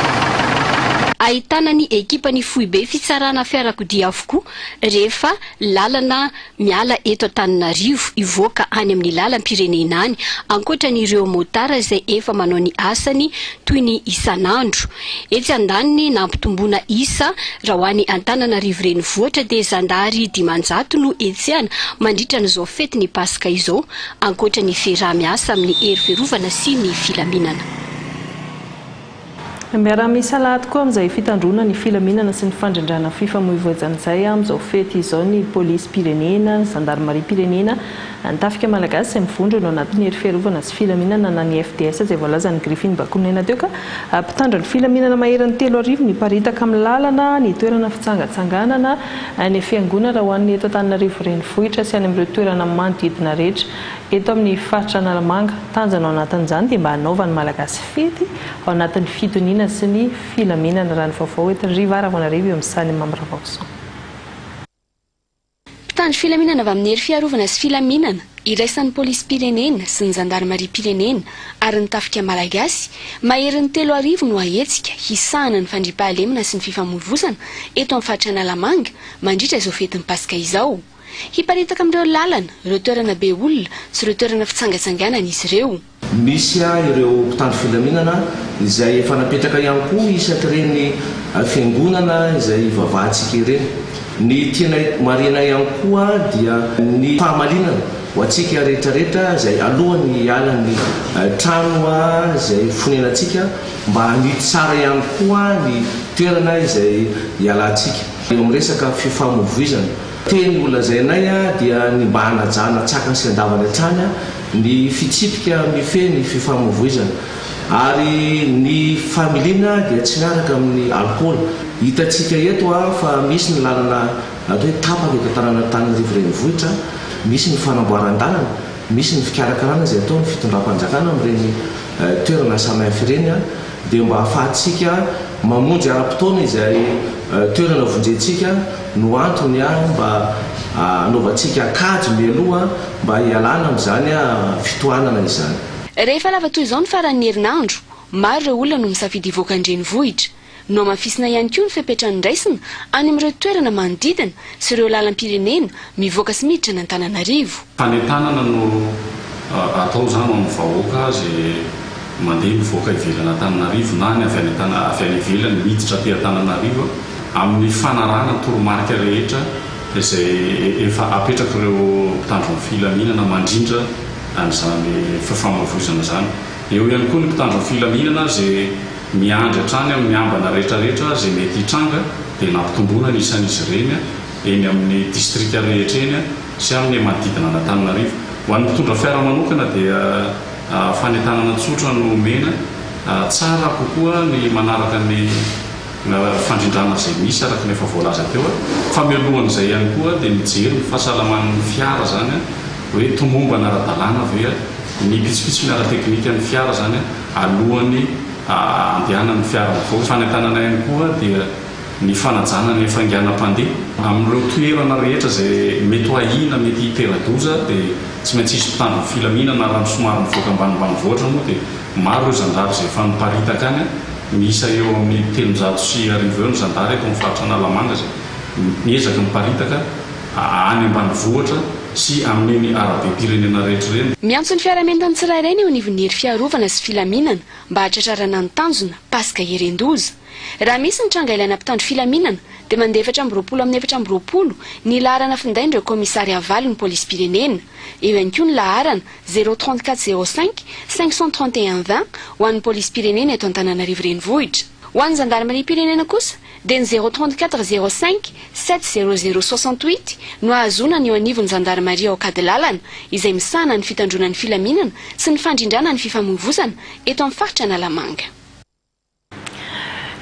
Ahitana ny ekipan'ny foibe fitsarana fiarakodia avokoa rehefa lalana miala eto Antananarivo hivoaka any amin'ny lalam-pirenena any, ankoatra an'ireo motard izay efa manao ny asany toy ny isan'andro. Etsy andaniny nampitomboana isa raha ho any Antananarivo renivohitra dia zandary 500 no hetsehana mandritra an'izao fetin'ny Paska izao, ankoatra ny fiaraha-miasa amin'ny hery fiarovana sy ny filaminana. Miara-misalahy tokoa amin'izay fitandroana ny filaminana sy ny fandrindrana fifamoivoizana izay amin'izao fety izao ny polisim-pirenena, ny zandarimariam-pirenena, ny tafika malagasy izay mivondrona ao anatin'ny hery fiarovana sy filaminana na ny FDS izay voalazan'i Griffin Bakonena teo ka mpitandro ny filaminana maherin'ny 3000 niparitaka amin'ny lalana, ny toerana fitsangatsanganana, ny fiangonana ho an'ny eto Antananarivo renivohitra sy any amin'ireo toerana manodidina rehetra eto amin'ny faritra Analamanga. Tanjona ao anatin'izany dia mba hanaovan'ny Malagasy fety ao anatin'ny fitoniana sy ny filaminana, raha ny vaovao entin'i Riva Ravanarivo eo amin'ny sahan'i Mamy Ravaoson. Mpitandro filaminana avy amin'ny hery fiarovana sy filaminana iraisan'ny polisim-pirenena sy ny zandarimariam-pirenena ary ny tafika malagasy, maherin'ny 3000 no hahetsika hisahana ny fandriampahalemana sy ny fifamoivozana eto amin'ny faritra Analamanga mandritra izao fetin'ny Paska izao. Hiparitaka amin'ireo lalana, ireo toerana be olona sy ireo toerana fitsangatsanganana izy ireo. Misy ireo mpitandro filaminana izay efa napetraka ihany koa isak'ireny fiangonana izay ivavahantsika ireny. Ny tiana marihina ihany koa dia ny fahamalinana ho antsika rehetra rehetra izay alohan'ny hiala ny trano izay fonenantsika mba hanidy tsara ihany koa ny toerana izay hialantsika. Eo amin'ny resaka fifamoivoizana, teny holazainay dia ny mba hanajana an-tsakany sy an-davany hatrany ny fitsipika mifehy ny fifamoivoizana ary ny familiana dia tsy miaraka amin'ny alikaola. Hitantsika eto fa misy ny lalana atao hoe tapaka eto an-tanàn'Antananarivo renivohitra, misy ny fanamboaran-dalana, misy ny fikarakarana izay ataon'ny fitondram-panjakana amin'ireny toerana samihafa ireny dia mba ahafahantsika mamonjy ara-potoana izay toerana vonjentsika no antony mba hanaovantsika kajy mialoha mba hialana amin'izany fitohanana izany. Rehefa lava toy izao ny faran'ny herinandro, maro ireo olona no misafidy hivoaka ny renivohitra. Nohamafisina ihany koa ny fepetra noraisina any amin'ireo toerana manodidina sy ireo lalam-pirenena mivoaka sy miditra an'Antananarivo. Fanentanana no atao izany ho an'ny vahoaka izay mandeha mivoaka ivelan'Antananarivo na ny avy any avy any ivelany miditra aty Antananarivo amin'ny fanarahana ny toromarika rehetra izay efa apetrak'ireo mpitandro ny filaminana mandrindra an'izany fifamoivoizana izany. Eo ihany koa ny mpitandro ny filaminana izay miandry hatrany amin'ny ambana rehetrarehetra izay mety hitranga dia nampitomboina ny isan'izy ireny eny amin'ny distrika rehetra eny sy amin'ny manodidina an'Antananarivo. Ho an'ny mpitondra fiara manokana dia fanentanana tsotra no omena, tsara kokoa ny manaraka ny fandrindrana izay misy araka ny efa voalaza teo fa mialohan'izay ihany koa dia mijery ny fahasalaman'ny fiara izany hoe tomombana ara-dalàna ve ny pitsopitsony ara-teknikan'ny fiara izany alohan'ny handehanan'ny fiara mivoaka. Fanentanana ihany koa dia ny fanajana ny hafainganam-pandeha. Amin'ireo toerana rehetra izay mety ho ahiana mety hitera-doza dia tsy maintsy hisy mpitandro ny filaminana raha ny somary mivoaka ambanimbanivohitra moa dia maro ireo zandary izay efa miparitaka any. Miisa eo amin'ny 1300 eo ny zandary eto amin'ny faritra Analamanga izay miezaka miparitaka any ambanivohitra sy amin'iny arabem-pirenena rehetra ireny. Miantso ny fiaraha-mientan'ny tsirairay ny eo anivon'ny hery fiarovana sy filaminana mba hahatratrarana ny tanjona, Paska Herendoza. Raha misy ny tranga ilaina mpitandro filaminana dia mandeha 24 amin'ny 24 ny laharana findain'ireo kaomisary valo ny polisim-pirenena. Eo ihany koa ny laharana zéro 34 zéro cinq 531 20 ho an'ny polisim-pirenena eto Antananarivo Renivohitra. Ho an'ny zandarimariam-pirenena kosa dia ny zéro 34 zéro cinq sept zéro zéro 68 no ahazoana ny eo anivon'ny zandarimaria ao Ankadilalana izay misahana ny fitandroana ny filaminana sy ny fandrindrana ny fifamoivozana eto amin'ny faritra Analamanga.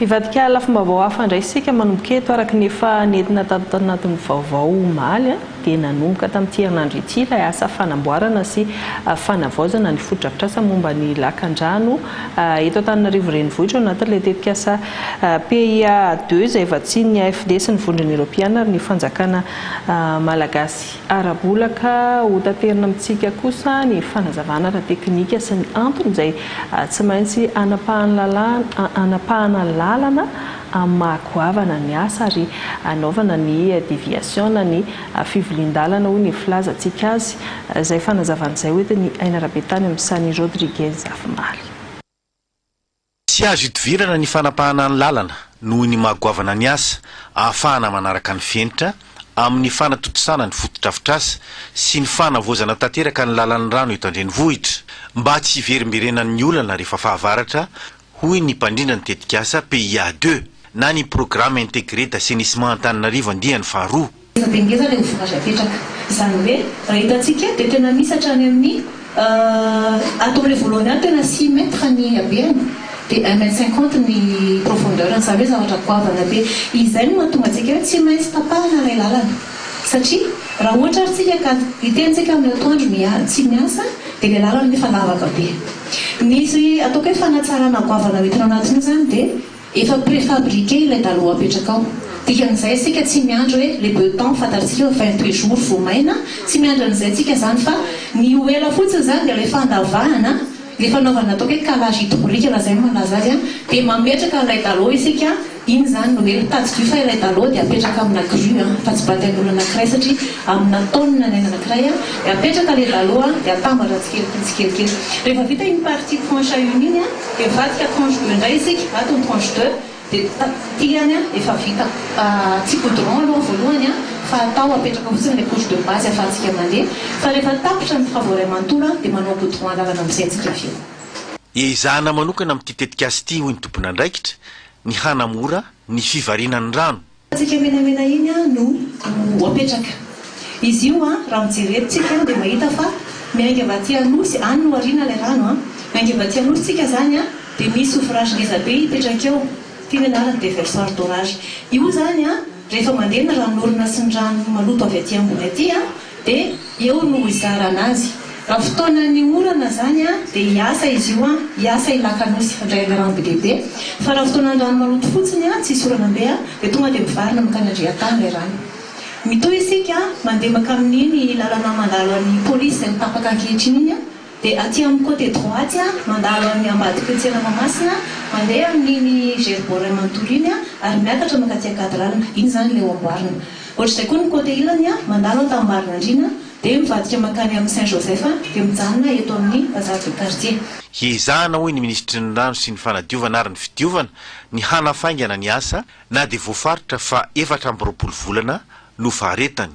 Hivadika lafim-baovao hafa indray isika manomboka eto araka ny efa nentina tato anatin'ny vaovao omaly dia nanomboka tamin'ity herinandro ity ilay asa fanamboarana sy fanavaozana ny fotodrafitrasa momba ny lakandrano eto Antananarivo Renivohitra ao anatin'ilay tetikasa PIA deux izay vatsian'ny AFD sy ny Vondrona Eoropeana ary ny fanjakana malagasy ara-bola ka ho taterina amintsika kosa ny fanazavana ara-teknika sy ny antony izay tsy maintsy anapahana lalana. amin'ny maha goavana ny asa ary hanaovana ny déviation na ny fivilian-dalana hoy ny filazantsika azy. Izay fanazavana izay hoentin'i Aina Rabetany amin'ny Sani Rodriguez afaomaly. Tsy azo idivirana ny fanapahana ny lalana noho ny maha goavana ny asa ahafahana manaraka ny fenitra amin'ny fanatontosana ny fotodrafitrasa sy ny fanavaozana tanteraka ny lalan'ny rano eto an-drenivohitra mba tsy hiverimberenan'ny olana rehefa fahavaratra hoy ny mpandrindra ny tetikasa PIA deux na ny Programme Intégré d'Assainissement Antananarivo andiany faharoa. Ngeza dia ngeza ilay ouvrage apetraka. Izany hoe raha hitantsika eto dia tena misy hatrany amin'ny ato amin'ilay voalohany ato tena six mètres ny habehany dia un mètre cinquante ny profondeur-ny. Izany hoe zavatra goavana be. Izay no mahatonga antsika hoe tsy maintsy tapahana ilay lalana. Satria raha ohatra ary tsika ka hiteny tsika amin'ny atoandro tsy miasa dia ilay lalana nefa lavaka be. Misy ataoko hoe fanatsarana goavana ho entina ao anatin'io izany dia efa préfabriqué ilay dalot apetraka ao. Dikan'izay isika tsy miandry hoe le beton fantatsika hoe 28 jours vao maina, tsy miandry an'izay tsika izany fa ny ho ela fotsiny izany dia ilay fandavahana, ilay fanaovana ataoko hoe calage hydraulique raha izay no malaza azy dia mametraka an'ilay dalot isika Iny izany no ela. Tadidio fa ilay dalot dia apetraka amina grue an, fa tsy batain'olona anankiray satria amina tonne ny anankiray an, dia apetraka ilay dalot an, dia atambatra tsikelikely tsikelikely. Rehefa vita iny partie tranche une iny an, dia mivadika tranche deux indray isika, ato ny tranche deux, dia ity ihany an, efa vita. Tsy goudron aloha voalohany an, fa atao apetraka fotsiny ilay couche de base ahafahantsika mandeha, fa rehefa tapitra ny travaux iray manontolo an, dia manao goudron an-dalana amin'izay antsika avy eo. Ezahana manokana amin'ity tetikasa ity, hoy ny tompon'andraikitra, ny hanamora ny fivarinan'ny rano. Tsika menamena iny no ho apetraka. Izy io raha mijery eto tsika dia mahita fa miainga avy aty Anosy, any no ariana ilay rano an. Miainga avy aty Anosy tsika izany dia misy ouvrage ngeza be hipetraka eo, ity ny anarany déversoir d'orage. Io izany rehefa mandeha ny ranon'orona sy ny rano maloto avy aty ambony aty Dia eo no hizarana azy. Raha fotoanan'ny orana izany dia hiasa izy io, hiasa i Lakanosy handray ilay rano be dia be. Fa raha fotoanan'ny rano maloto fotsiny, tsisy orana be, dia tonga dia mivarina mankany Andriantany ilay rano. Mitohy isika mandeha mankamin'iny lalana mandalo an'ny polisy izay mitapaka ankehitriny iny, dia aty amin'ny côté droite mandalo an'ny ambadiky ny tsena Mahamasina, mandeha amin'iny Gerbor iray manontolo iny ary miakatra mankaty Ankadiralina. Iny izany ilay ho amboarina. Ohatr'izay koa ny côté ilany, mandalo Antanimbarinandriana dia mivadika mankany amin'ny Saint Joseph dia mijanona eto amin'ny Bazar de quartier. Hiezahana hoy ny minisitry ny rano sy ny fanadiovana ary ny fidiovana ny hanafaingana ny asa na dia voafaritra fa 24 volana no faharetany.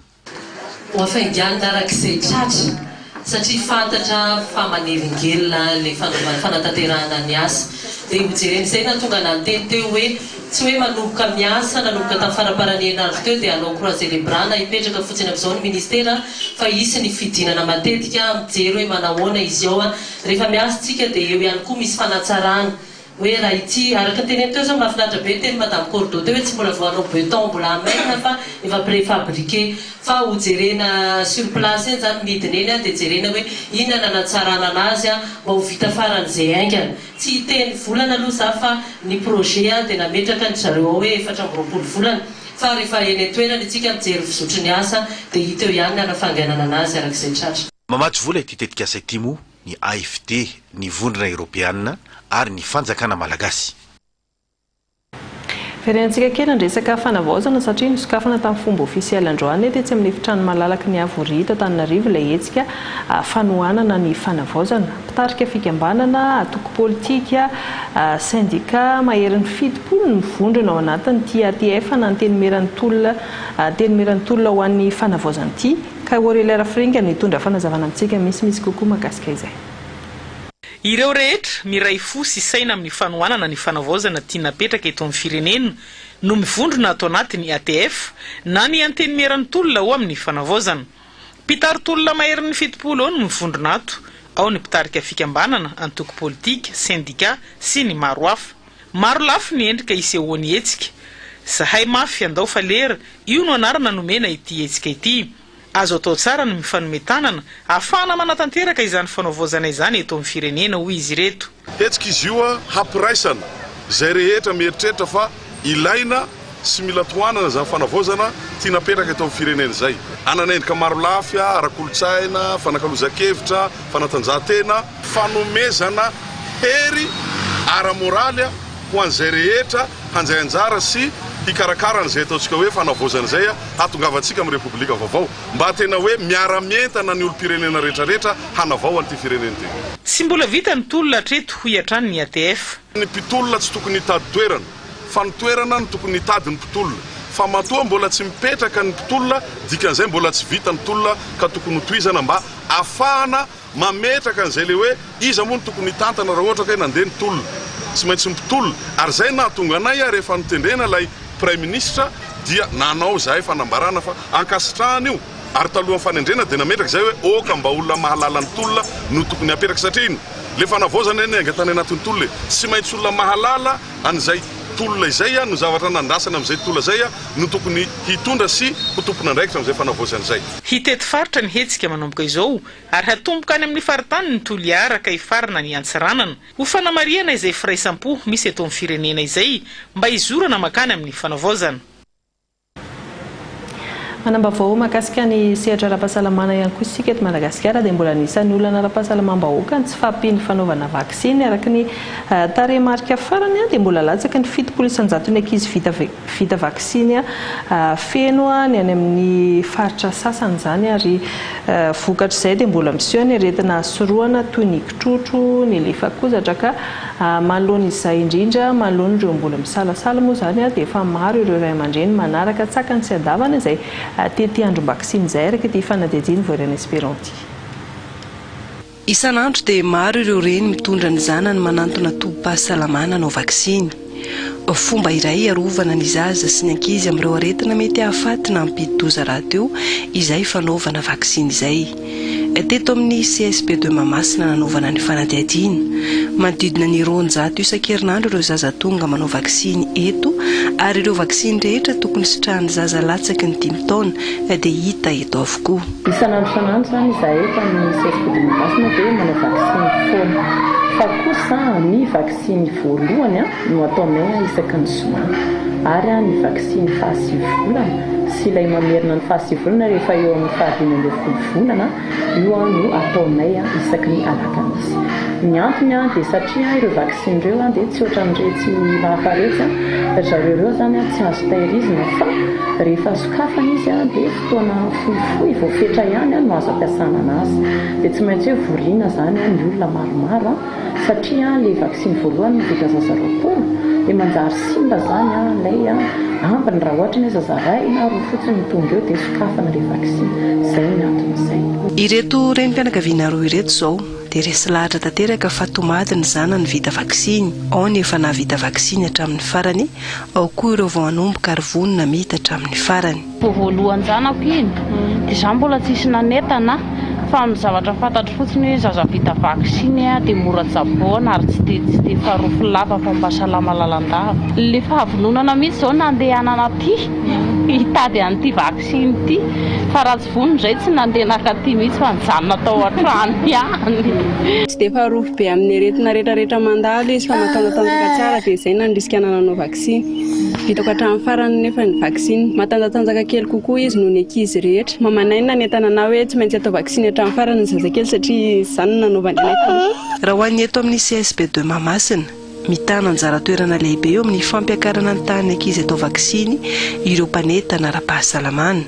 Ho hafainganina araka izay tratra satria fantatra fa manelingelina ilay fanaovana fanatanterahana ny asa. Dia hojerena izay nahatonga anah niteny teo hoe tsy hoe manomboka miasa nanomboka tamin'ny faramparan'ny herinandro teo dia hanao croiser les bras na hipetraka fotsiny amin'izao ny ministera fa hisy ny fidinana matetika mijery hoe manahoana izy ao. Rehefa miasa isika dia eo ihany koa misy fanatsarana. Hoe raha ity, araka ny teneniko teo zao, mahafinaritra be ny tenin'i Madame Cordo teo hoe tsy mbola voanao beton mbola hamainina fa efa préfabriqué. Fa ho jerena sur place eny zany midina eny dia jerena hoe inona nanatsarana anazy mba ho vita faran'izay haingana. Tsy hiteny volana aloha za fa ny projet dia nametraka ndry zareo ao hoe 24 volana fa rehefa eny an-toerana isika mijery ny fizotry ny asa dia hita eo ihany ny hanafangainana anazy arak'izay tratra. Mamatsy vola ity tetikasa ity moa ny AFD, ny Vondrona Eoropeana ary ny Fanjakana Malagasy. Verenantsika kely ny resaka fanavaozana satria nosokafana tamin'ny fomba ofisialy androany tetsy amin'ny efitrano malalaky ny Havoria Antananarivo ilay hetsika fanohanana ny fanavaozana. Mpitarika fikambanana, antoko politika, sendika maherin'ny 70 no mivondrona ao anatin'ity ATF na Antenimieran'ny tolona Antenimieran'ny tolona ho an'ny fanavaozana ity. Ka Aurélia Rafiringa no hitondra fanazavana amintsika misimisy kokoa mahakasika izay. Ireo rehetra miray fo sy saina amin'ny fanohanana ny fanavaozana tiana apetraka eto amin'ny firenena no mivondrona ato anatin'ny ATF na ny Antenimieran'ny tolona ho amin'ny fanavaozana. Mpitari-tolona maherin'ny 70 eo no mivondrona ato, ao ny mpitarika fikambanana, antoko politika, sendika sy ny maro hafa. Maro lafy ny endrika isehoan'ny hetsika. Zahay mafy andao fa lera, io no anarana nomena ity hetsika ity. Azo atao tsara ny mifanome tanana ahafahana manatanteraka izany fanaovaozana izany eto amin'ny firenena, hoy izy ireto. Hetsika izy io hampiraisana izay rehetra mieritreritra fa ilaina sy mila tohanana izany fanavaozana tiana apetraka eto amin'ny firenena izay. Hanana endrika marolafy ara-kolontsaina, fanakalozan-kevitra, fanatanjahantena, fanomezana hery ara-moraly ho an'izay rehetra. handray anjara sy hikarakara an'izay ataontsika hoe fanavaozana izay hahatongavantsika amin'ny Repoblika vaovao. Mba tena hoe miara-mientana ny olom-pirenena rehetrarehetra hanavao an'ity firenena ity. Tsy mbola vita ny tolona hatreto, hoy hatrany ny ATF. Ny mpitolona tsy tokony hitady toerana, fa ny toerana no tokony hitady ny mpitolona. Fa matoa mbola tsy mipetraka ny mpitolona, dikan'izay mbola tsy vita ny tolona ka tokony hotohizana mba afahana mametraka an'izay le hoe iza moa no tokony hitantana raha ohatra ka hoe nandeha ny tolona. Tsy maintsy ny mpitolona. Ary izay no nahatonga anay rehefa notendrena ilay Praiminisitra dia nanao izahay fanambarana fa ankasitrahana io. Ary talohan'ny fanendrena dia nametraka izay hoe oka mba olona mahalala ny tolona no tokony hapetraka satria inona? Le fanavaozana anie niainga tany anatin'ny tolona e! Tsy maintsy olona mahalala an'izay tolona izay no zavatra nandrasana amin'izay tolona izay no tokony hitondra sy ho tompon'andraikitra amin'izay fanavaozana izay. Hitety faritra ny hetsika manomboka izao ary hatomboka any amin'ny faritanin'i Toliara ka hifarana any Antsiranana. Ho fanamarihana izay firaisam-po misy eto amin'ny firenena izay mba hizorana mankany amin'ny fanavaozana. Manam-baovao mahakasika ny sehatra ara-pahasalamana ihany koa isika eto Madagasikara dia mbola anisan'ny olana ara-pahasalamam-bahoaka ny tsy fahampian'ny fanaovana vaksiny. Araka ny tarehimarika farany dia mbola latsaky ny 70 isan-jaton'ny ankizy vita vita vaksiny feno ny any amin'ny faritra sasany izany ary vokatr'izay dia mbola miseho ny aretina sorohana toy ny kitrotro, ny lefakozatra ka Manoloana izay indrindra, manoloana ireo mbola misalasala moa izany dia efa maro ireo ray aman-dreny manaraka an-tsakany sy an-davany izay tetiandrom-baksiny izay araka ity fanadihadian'i Voirana Espérant ity. Isan'andro dia maro ireo reny mitondra ny zanany manantona tobim-pahasalamana hanao vaksiny. Fomba iray hiarovana ny zaza sy ny ankizy amin'ireo aretina mety hahafaty na hampidi-doza rahateo izay fanaovana vaksiny izay. Teto amin'ny CSB de Mahamasina nanaovana ny fanadihadiana. Manodidina ny 200 isan-kerinandro ireo zaza tonga manao vaksiny eto ary ireo vaksiny rehetra tokony sitrahan'ny zaza latsaky ny dimy taona dia hita eto avokoa. Isan'andro isan'andro izany izahay eto amin'ny CSB de Mahamasina dia manao vaksiny foana. Fa kosa ny vaksiny voalohany no ataonay isaky ny zoma. Ary ny vaksiny fahasivy volana sy ilay mamerina ny fahasivy volana rehefa eo amin'ny fahadimy 15 volana, io no ataonay isaky ny alakamisy. Ny antony dia satria ireo vaksiny ireo dia tsy ohatran'iretsy hafa iretsy, ry zareo ireo izany tsy azo tahirizina fa rehefa sokafana izy dia fotoana fohifohy voafetra ihany no azo ampiasana anazy. Dia tsy maintsy hoe voriana izany ny olona maromaro satria ilay vaksiny voalohany vita zaza 20 dia manjary simba izany ilay ambiny raha ohatra ny hoe zaza iray na roa fotsiny no tonga eo dia sokafana ilay vaksiny. Izay ny anton'izay. Ireto renim-pianakaviana roa ireto izao dia resy lahatra tanteraka fa tomady ny zanany vita vaksiny, ao ny efa nahavita vaksiny hatramin'ny farany, ao koa ireo vao hanomboka ary vonona hamita hatramin'ny farany. Vao voalohan-janako iny dia za mbola tsisy nanentana fa ny zavatra fantatro fotsiny hoe zaza vita vaksiny dia mora tsaboina ary tsy dia tsy dia farofy lava fa mba salama lalandava. Le fahavononana mihitsy zao nandehanana aty hitady an'ity vaksiny ity fa raha tsy vonona izay tsy nandeha nakaty mihitsy fa nijanona tao an-trano ihany. Tsy dia farofy be amin'ny aretina retraretra mandalo izy fa matanjatanjaka tsara dia izay nandrisika anah nanao vaksiny. Vitako hatramin'ny farany nefa ny vaksiny. Matanjatanjaka kely kokoa izy noho ny ankizy rehetra. Mamanay no nanentana anah hoe tsy maintsy atao vaksiny hatramin'ny farany ny zazakely satria izany no nanaovany anay taloha. Raha ho an'ny eto amin'ny CSB de Mahamasina, mitana anjara toerana lehibe eo amin'ny fampiakarana ny tahan'ny ankizy atao vaksiny ireo mpanentana ara-pahasalamana.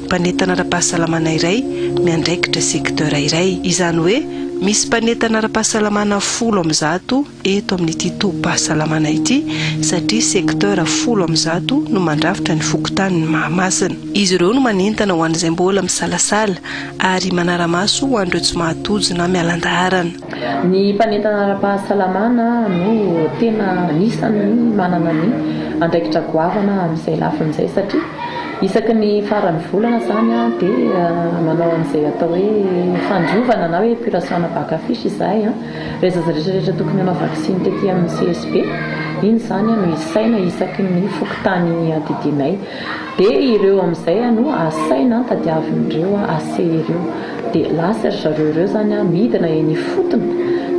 Mpanentana ara-pahasalamana iray miandraikitra secteur iray. Izany hoe misy mpanentana ara-pahasalamana 110 eto amin'ity tobim-pahasalamana ity satria secteur 110 no mandrafitra ny fokontanin'i Mahamasina. Izy ireo no manentana ho an'izay mbola misalasala ary manara-maso ho an'ireo tsy mahatojo na miala an-daharana. Ny mpanentana ara-pahasalamana no tena anisan'ny manana ny andraikitra goavana amin'izay lafiny izay satria isaky ny faran'ny volana izany dia manao an'izay atao hoe fandiovana na hoe épuration-na bac à fiche izahay. Ireo zaza rehetra rehetra tokony hanao vaksiny tety amin'ny CSB, iny izany no isaina isaky ny fokontany adidinay. Dia ireo amin'izay no asaina tadiavin'ireo AC ireo. Dia lasa ry zareo ireo izany midina eny ifotony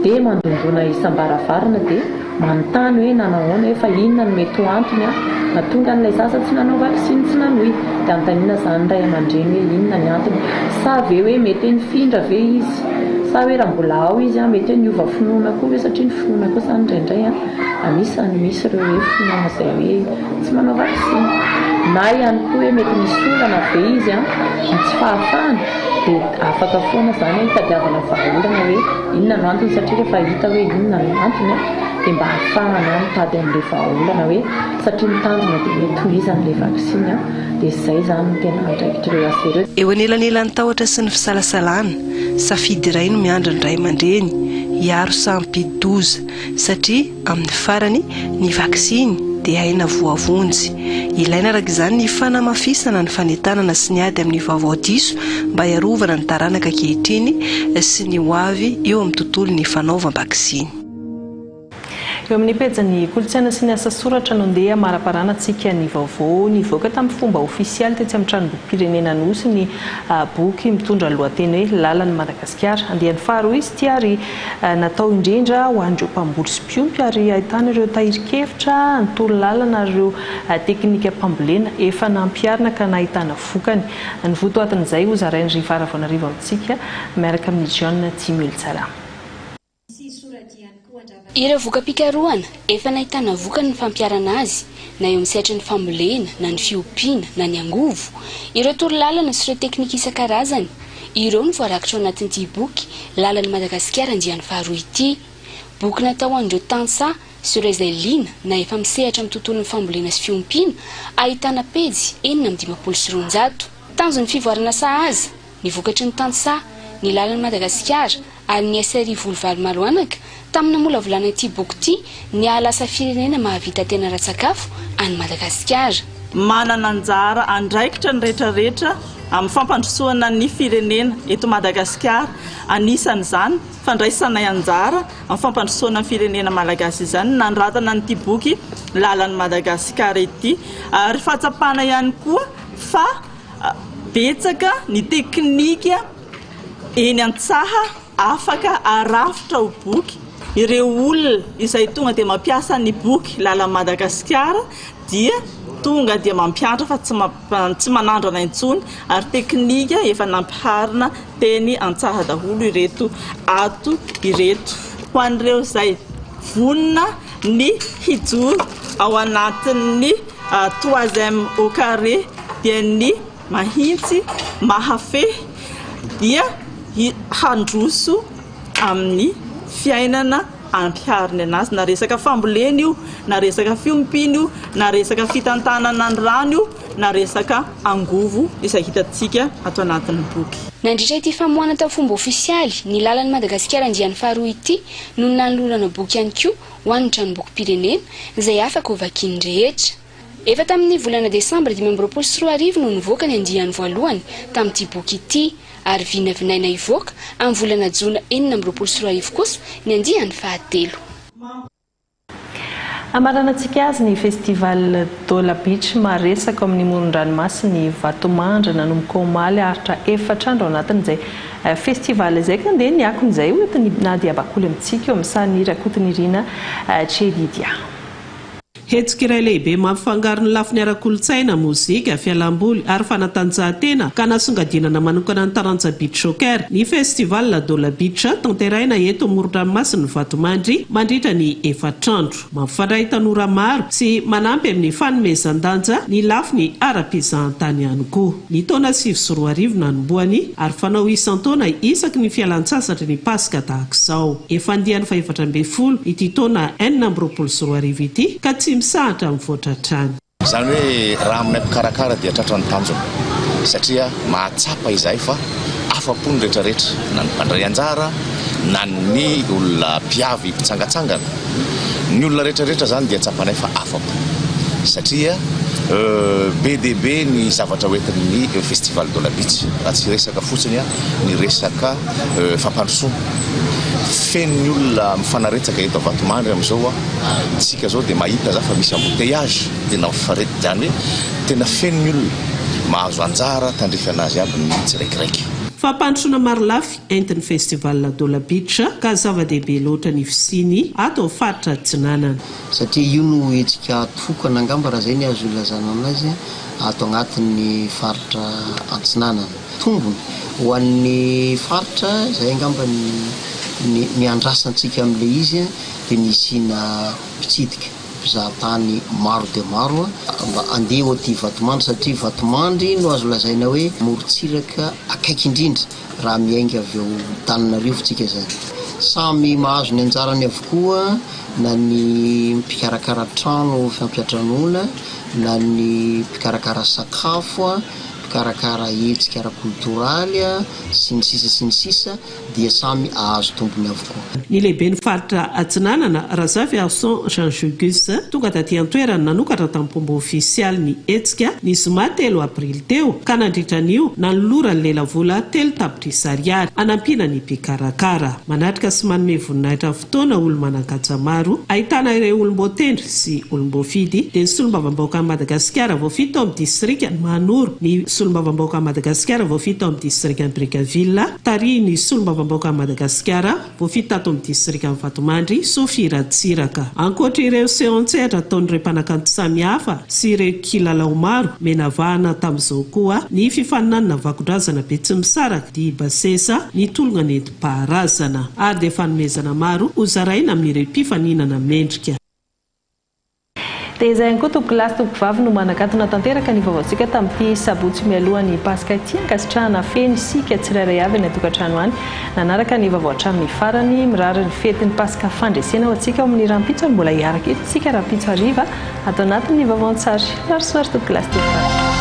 dia mandondona isam-baravarana dia manontany hoe nanahoana hoe fa inona no mety ho antony nahatonga an'ilay zaza tsy nanao vaksiny tsy nanohy. Dia anontaniana izany ny ray aman-dreny hoe inona ny antony. Sa ve hoe mety hoe nifindra ve izy? Sa hoe raha mbola ao izy an, mety hoe niova finoana koa ve satria ny finoana koa izany indraindray an, anisan'ny misy ireo hoe finoana izay hoe tsy manao vaksiny. Na ihany koa hoe mety misy olana ve izy an, ny tsy fahafahana dia afaka foana izany hitadiavana vahaolana hoe inona no antony satria rehefa hita hoe inona no antony an, dia mba ahafahana mitady an'ilay vahaolana hoe satria ny tanjona dia hoe tohizana ilay vaksiny an. Dia izay izany no tena andraikitr'ireo asa ireo. Eo anelanelan'ny tahotra sy ny fisalasalana, safidy iray no miandry ny ray aman-dreny, hiaro sa hampidi-doza, satria amin'ny farany, ny vaksiny dia aina voavonjy. Ilaina araka izany ny fanamafisana ny fanentanana sy ny ady amin'ny vaovao diso mba hiarovana ny taranaka ankehitriny sy ny ho avy eo amin'ny tontolon'ny fanaovam-baksiny. Eo amin'ny pejin'ny kolontsaina sy ny asa soratra no ndeha hamaraparanantsika ny vaovao. Nivoaka tamin'ny fomba ofisialy tetsy amin'ny Tranombokim-pirenena Anosy ny boky mitondra ny lohateny hoe Lalan'i Madagasikara. Andiany faharoa izy ity ary natao indrindra ho an'ireo mpamboly sy mpiompy ary ahitana ireo tahirin-kevitra, ny torolalana ary ireo teknikam-pambolena efa nampiharina ka nahitana vokany. Ny votoatin'izay hozarain'i Riva Ravaonarivo amintsika miaraka amin'i John Tsimiltsara. Ireo voka-pikarohana efa nahitana vokany ny fampiharana azy, na eo amin'ny sehatry ny fambolena, na ny fiompiana, na ny angovo, ireo torolalana sy ireo teknika isan-karazany, ireo no voarakitra ao anatin'ity boky Lalan'i Madagasikara andiany faharoa ity. Boky natao ho an'ireo tantsaha sy ireo izay liana na efa misehatra amin'ny tontolon'ny fambolena sy fiompiana, ahitana pejy 256. Tanjon'ny fivoarana sahaza ny vokatry ny tantsaha, ny Lalan'i Madagasikara, ary ny SRI Voly Valo Maloanaka tamin'ny namolavolana ity boky ity ny hahalasa firenena mahavita tena ara-tsakafo an'i Madagasikara. Manana anjara andraikitra ny rehetra rehetra amin'ny fampandrosoana ny firenena eto Madagasikara. Anisan'izany fandraisanay anjara amin'ny fampandrosoana ny firenena malagasy izany ny nanoratana an'ity boky Lalan'i Madagasikara ity. Ary fahatsapana ihany koa fa betsaka ny teknika eny an-tsaha afaka arafitra ho boky. Ireo olona izay tonga dia mampiasa ny boky Lalan'i Madagasikara dia tonga dia mampiantra fa tsy tsy manandrana intsony ary teknika efa nampiharina teny an-tsaha daholo ireto ato ireto. Ho an'ireo izay vonona ny hijoro ao anatin'ny troisième au carré dia ny Mahintsy, mahafehy dia handroso amin'ny fiainana ampihariny anazy, na resaka fambolena io, na resaka fiompiana io, na resaka fitantanana ny rano io, na resaka angovo izay hitantsika ato anatin'ny boky. Nandritra ity famoahana tamin'ny fomba ofisialy ny lalan'i Madagasikara andiany faharoa ity no nanolorana boky ihany koa ho an'ny tranombokim-pirenena izay afaka ho vakian'ny rehetra. Efa tamin'ny volana desambra 2025 no nivoaka ny andiany voalohany tamin'ity boky ity, ary vinavinaina hivoaka amin'ny volana jona 2026 kosa ny andiany fahatelo. Hamaranantsika azy ny Festival Dola Beach maresaka ao amin'ny moron-dranomasin'i Vatomandry nanomboka omaly haharitra efatra andro ao anatin'izay festival izay ka ndeha ny akon'izay ho entin'i Nadia Bakoly amintsika eo amin'ny sahan'i Rakotonirina Chedidia. Hetsika iray lehibe mampifangaro ny lafiny ara-kolontsaina, mozika, fialamboly ary fanatanjahantena ka nasongadinana manokana ny taranja beach soccer ny Festival Dola Beach tanterahina eto amoron-dranomasin'i Vatomandry mandritra ny efatr'andro. Mampifandray tanora maro sy manampy amin'ny fanomezan-danja ny lafiny ara-pizahantany ihany koa. Ny taona 2009 nanombohany ary fanao isan-taona isaky ny fialantsasatry ny Paska tahaka izao. Efa andiany faha-14 ity taona 2026 ity ka tsy misahatra mivoatra hatrany. Izany hoe raha aminay mpikarakara dia tratra ny tanjona satria mahatsapa izahay fa afa-po ny rehetrarehetra na ny mpandray anjara na ny olona mpiavy mpitsangatsangana. Ny olona rehetrarehetra izany dia tsapanay fa afa-po satria be dia be ny zavatra hoentin'ny Festival de la Beach raha tsy hiresaka fotsiny ny resaka fampandrosoana. Feno ny olona mifanaretsaka eto Vatomandry amin'izao an, tsika zao dia mahita za fa misy embouteillage tena mifarety zany hoe tena feno ny olona, mahazo anjara tandrify anazy aby ny tsiraikiraiky. Fampandrosoana marolafy entin'ny Festival Dola Beach ka zava-dehibe loatra ny fisiany ato amin'ny faritra Atsinanana. Satria io no hetsika tokana angamba raha izay ny azo ilazana anazy ato agnatin'ny faritra Antsinanana. Tombony. Ho an'ny faritra, izay angamba ny ny andrasantsika amin'ilay izy dia ny hisiana mpitsidika, mpizahatany maro dia maro mba handeha ho aty Vatomandry satria Vatomandry no azo lazaina hoe morontsiraka akaiky indrindra raha miainga avy ao Antananarivo tsika izany. Samy mahazo ny anjarany avokoa na ny mpikarakara trano fampiantranoana na ny mpikarakara sakafo, mpikarakara hetsika ara-koltoraly sy ny sisa sy ny sisa dia samy ahazo tombony avokoa. Ny lehiben'ny faritra Atsinanana, Razafiarison Jean Jugus, tonga taty an-toerana nanokatra tamin'ny-pomba ofisialy ny hetsika ny zoma telo aprily teo ka nandritra an'io nanolorany lelavola 3 tapitrisa ariary hanampiana ny mpikarakara. Manatrika sy manome voninahitra fotoana olo-manan-kaja maro ahitana ireo olom-boatendry sy olom-boafidy dia ny solombavambahoakan'i Madagasikara voafidy tao amin'ny distrikan'i Mahanoro, ny solombavambahoakan'i Madagasikara voafidy tao amin'ny distrikan'i Brickaville, tarihin'ny solombavambahoakan'i Madagasikara voafidy tato amin'ny distrikan'i Vatomandry, Sophie Ratsiraka. Ankoatra ireo seho an-tsehatra ataon'ireo mpanakanto samihafa sy ireo kilalao maro, menavahana tamin'izao koa ny fifaninanana vakodrazana Betsimisaraka, dihy basesa, ny tolona nentim-paharazana. Ary dia fanomezana maro hozaraina amin'ireo mpifaninana mendrika. Dia izay ihany koa tompokolahy sy tompokovavy no manakatona tanteraka ny vaovaontsika tamin'ity sabotsy mialohan'ny Paska ity. Ankasitrahana feno isika tsirairay avy any an-tokantrano any nanaraka ny vaovao hatramin'ny farany. Mirary ny fetin'ny Paska fandresena ho antsika ao amin'ny rahampitso ary mbola hiaraka eto isika rahampitso hariva ato anatin'ny vaovao an-tsary. Mirary soa ry tompokolahy sy tompokovavy.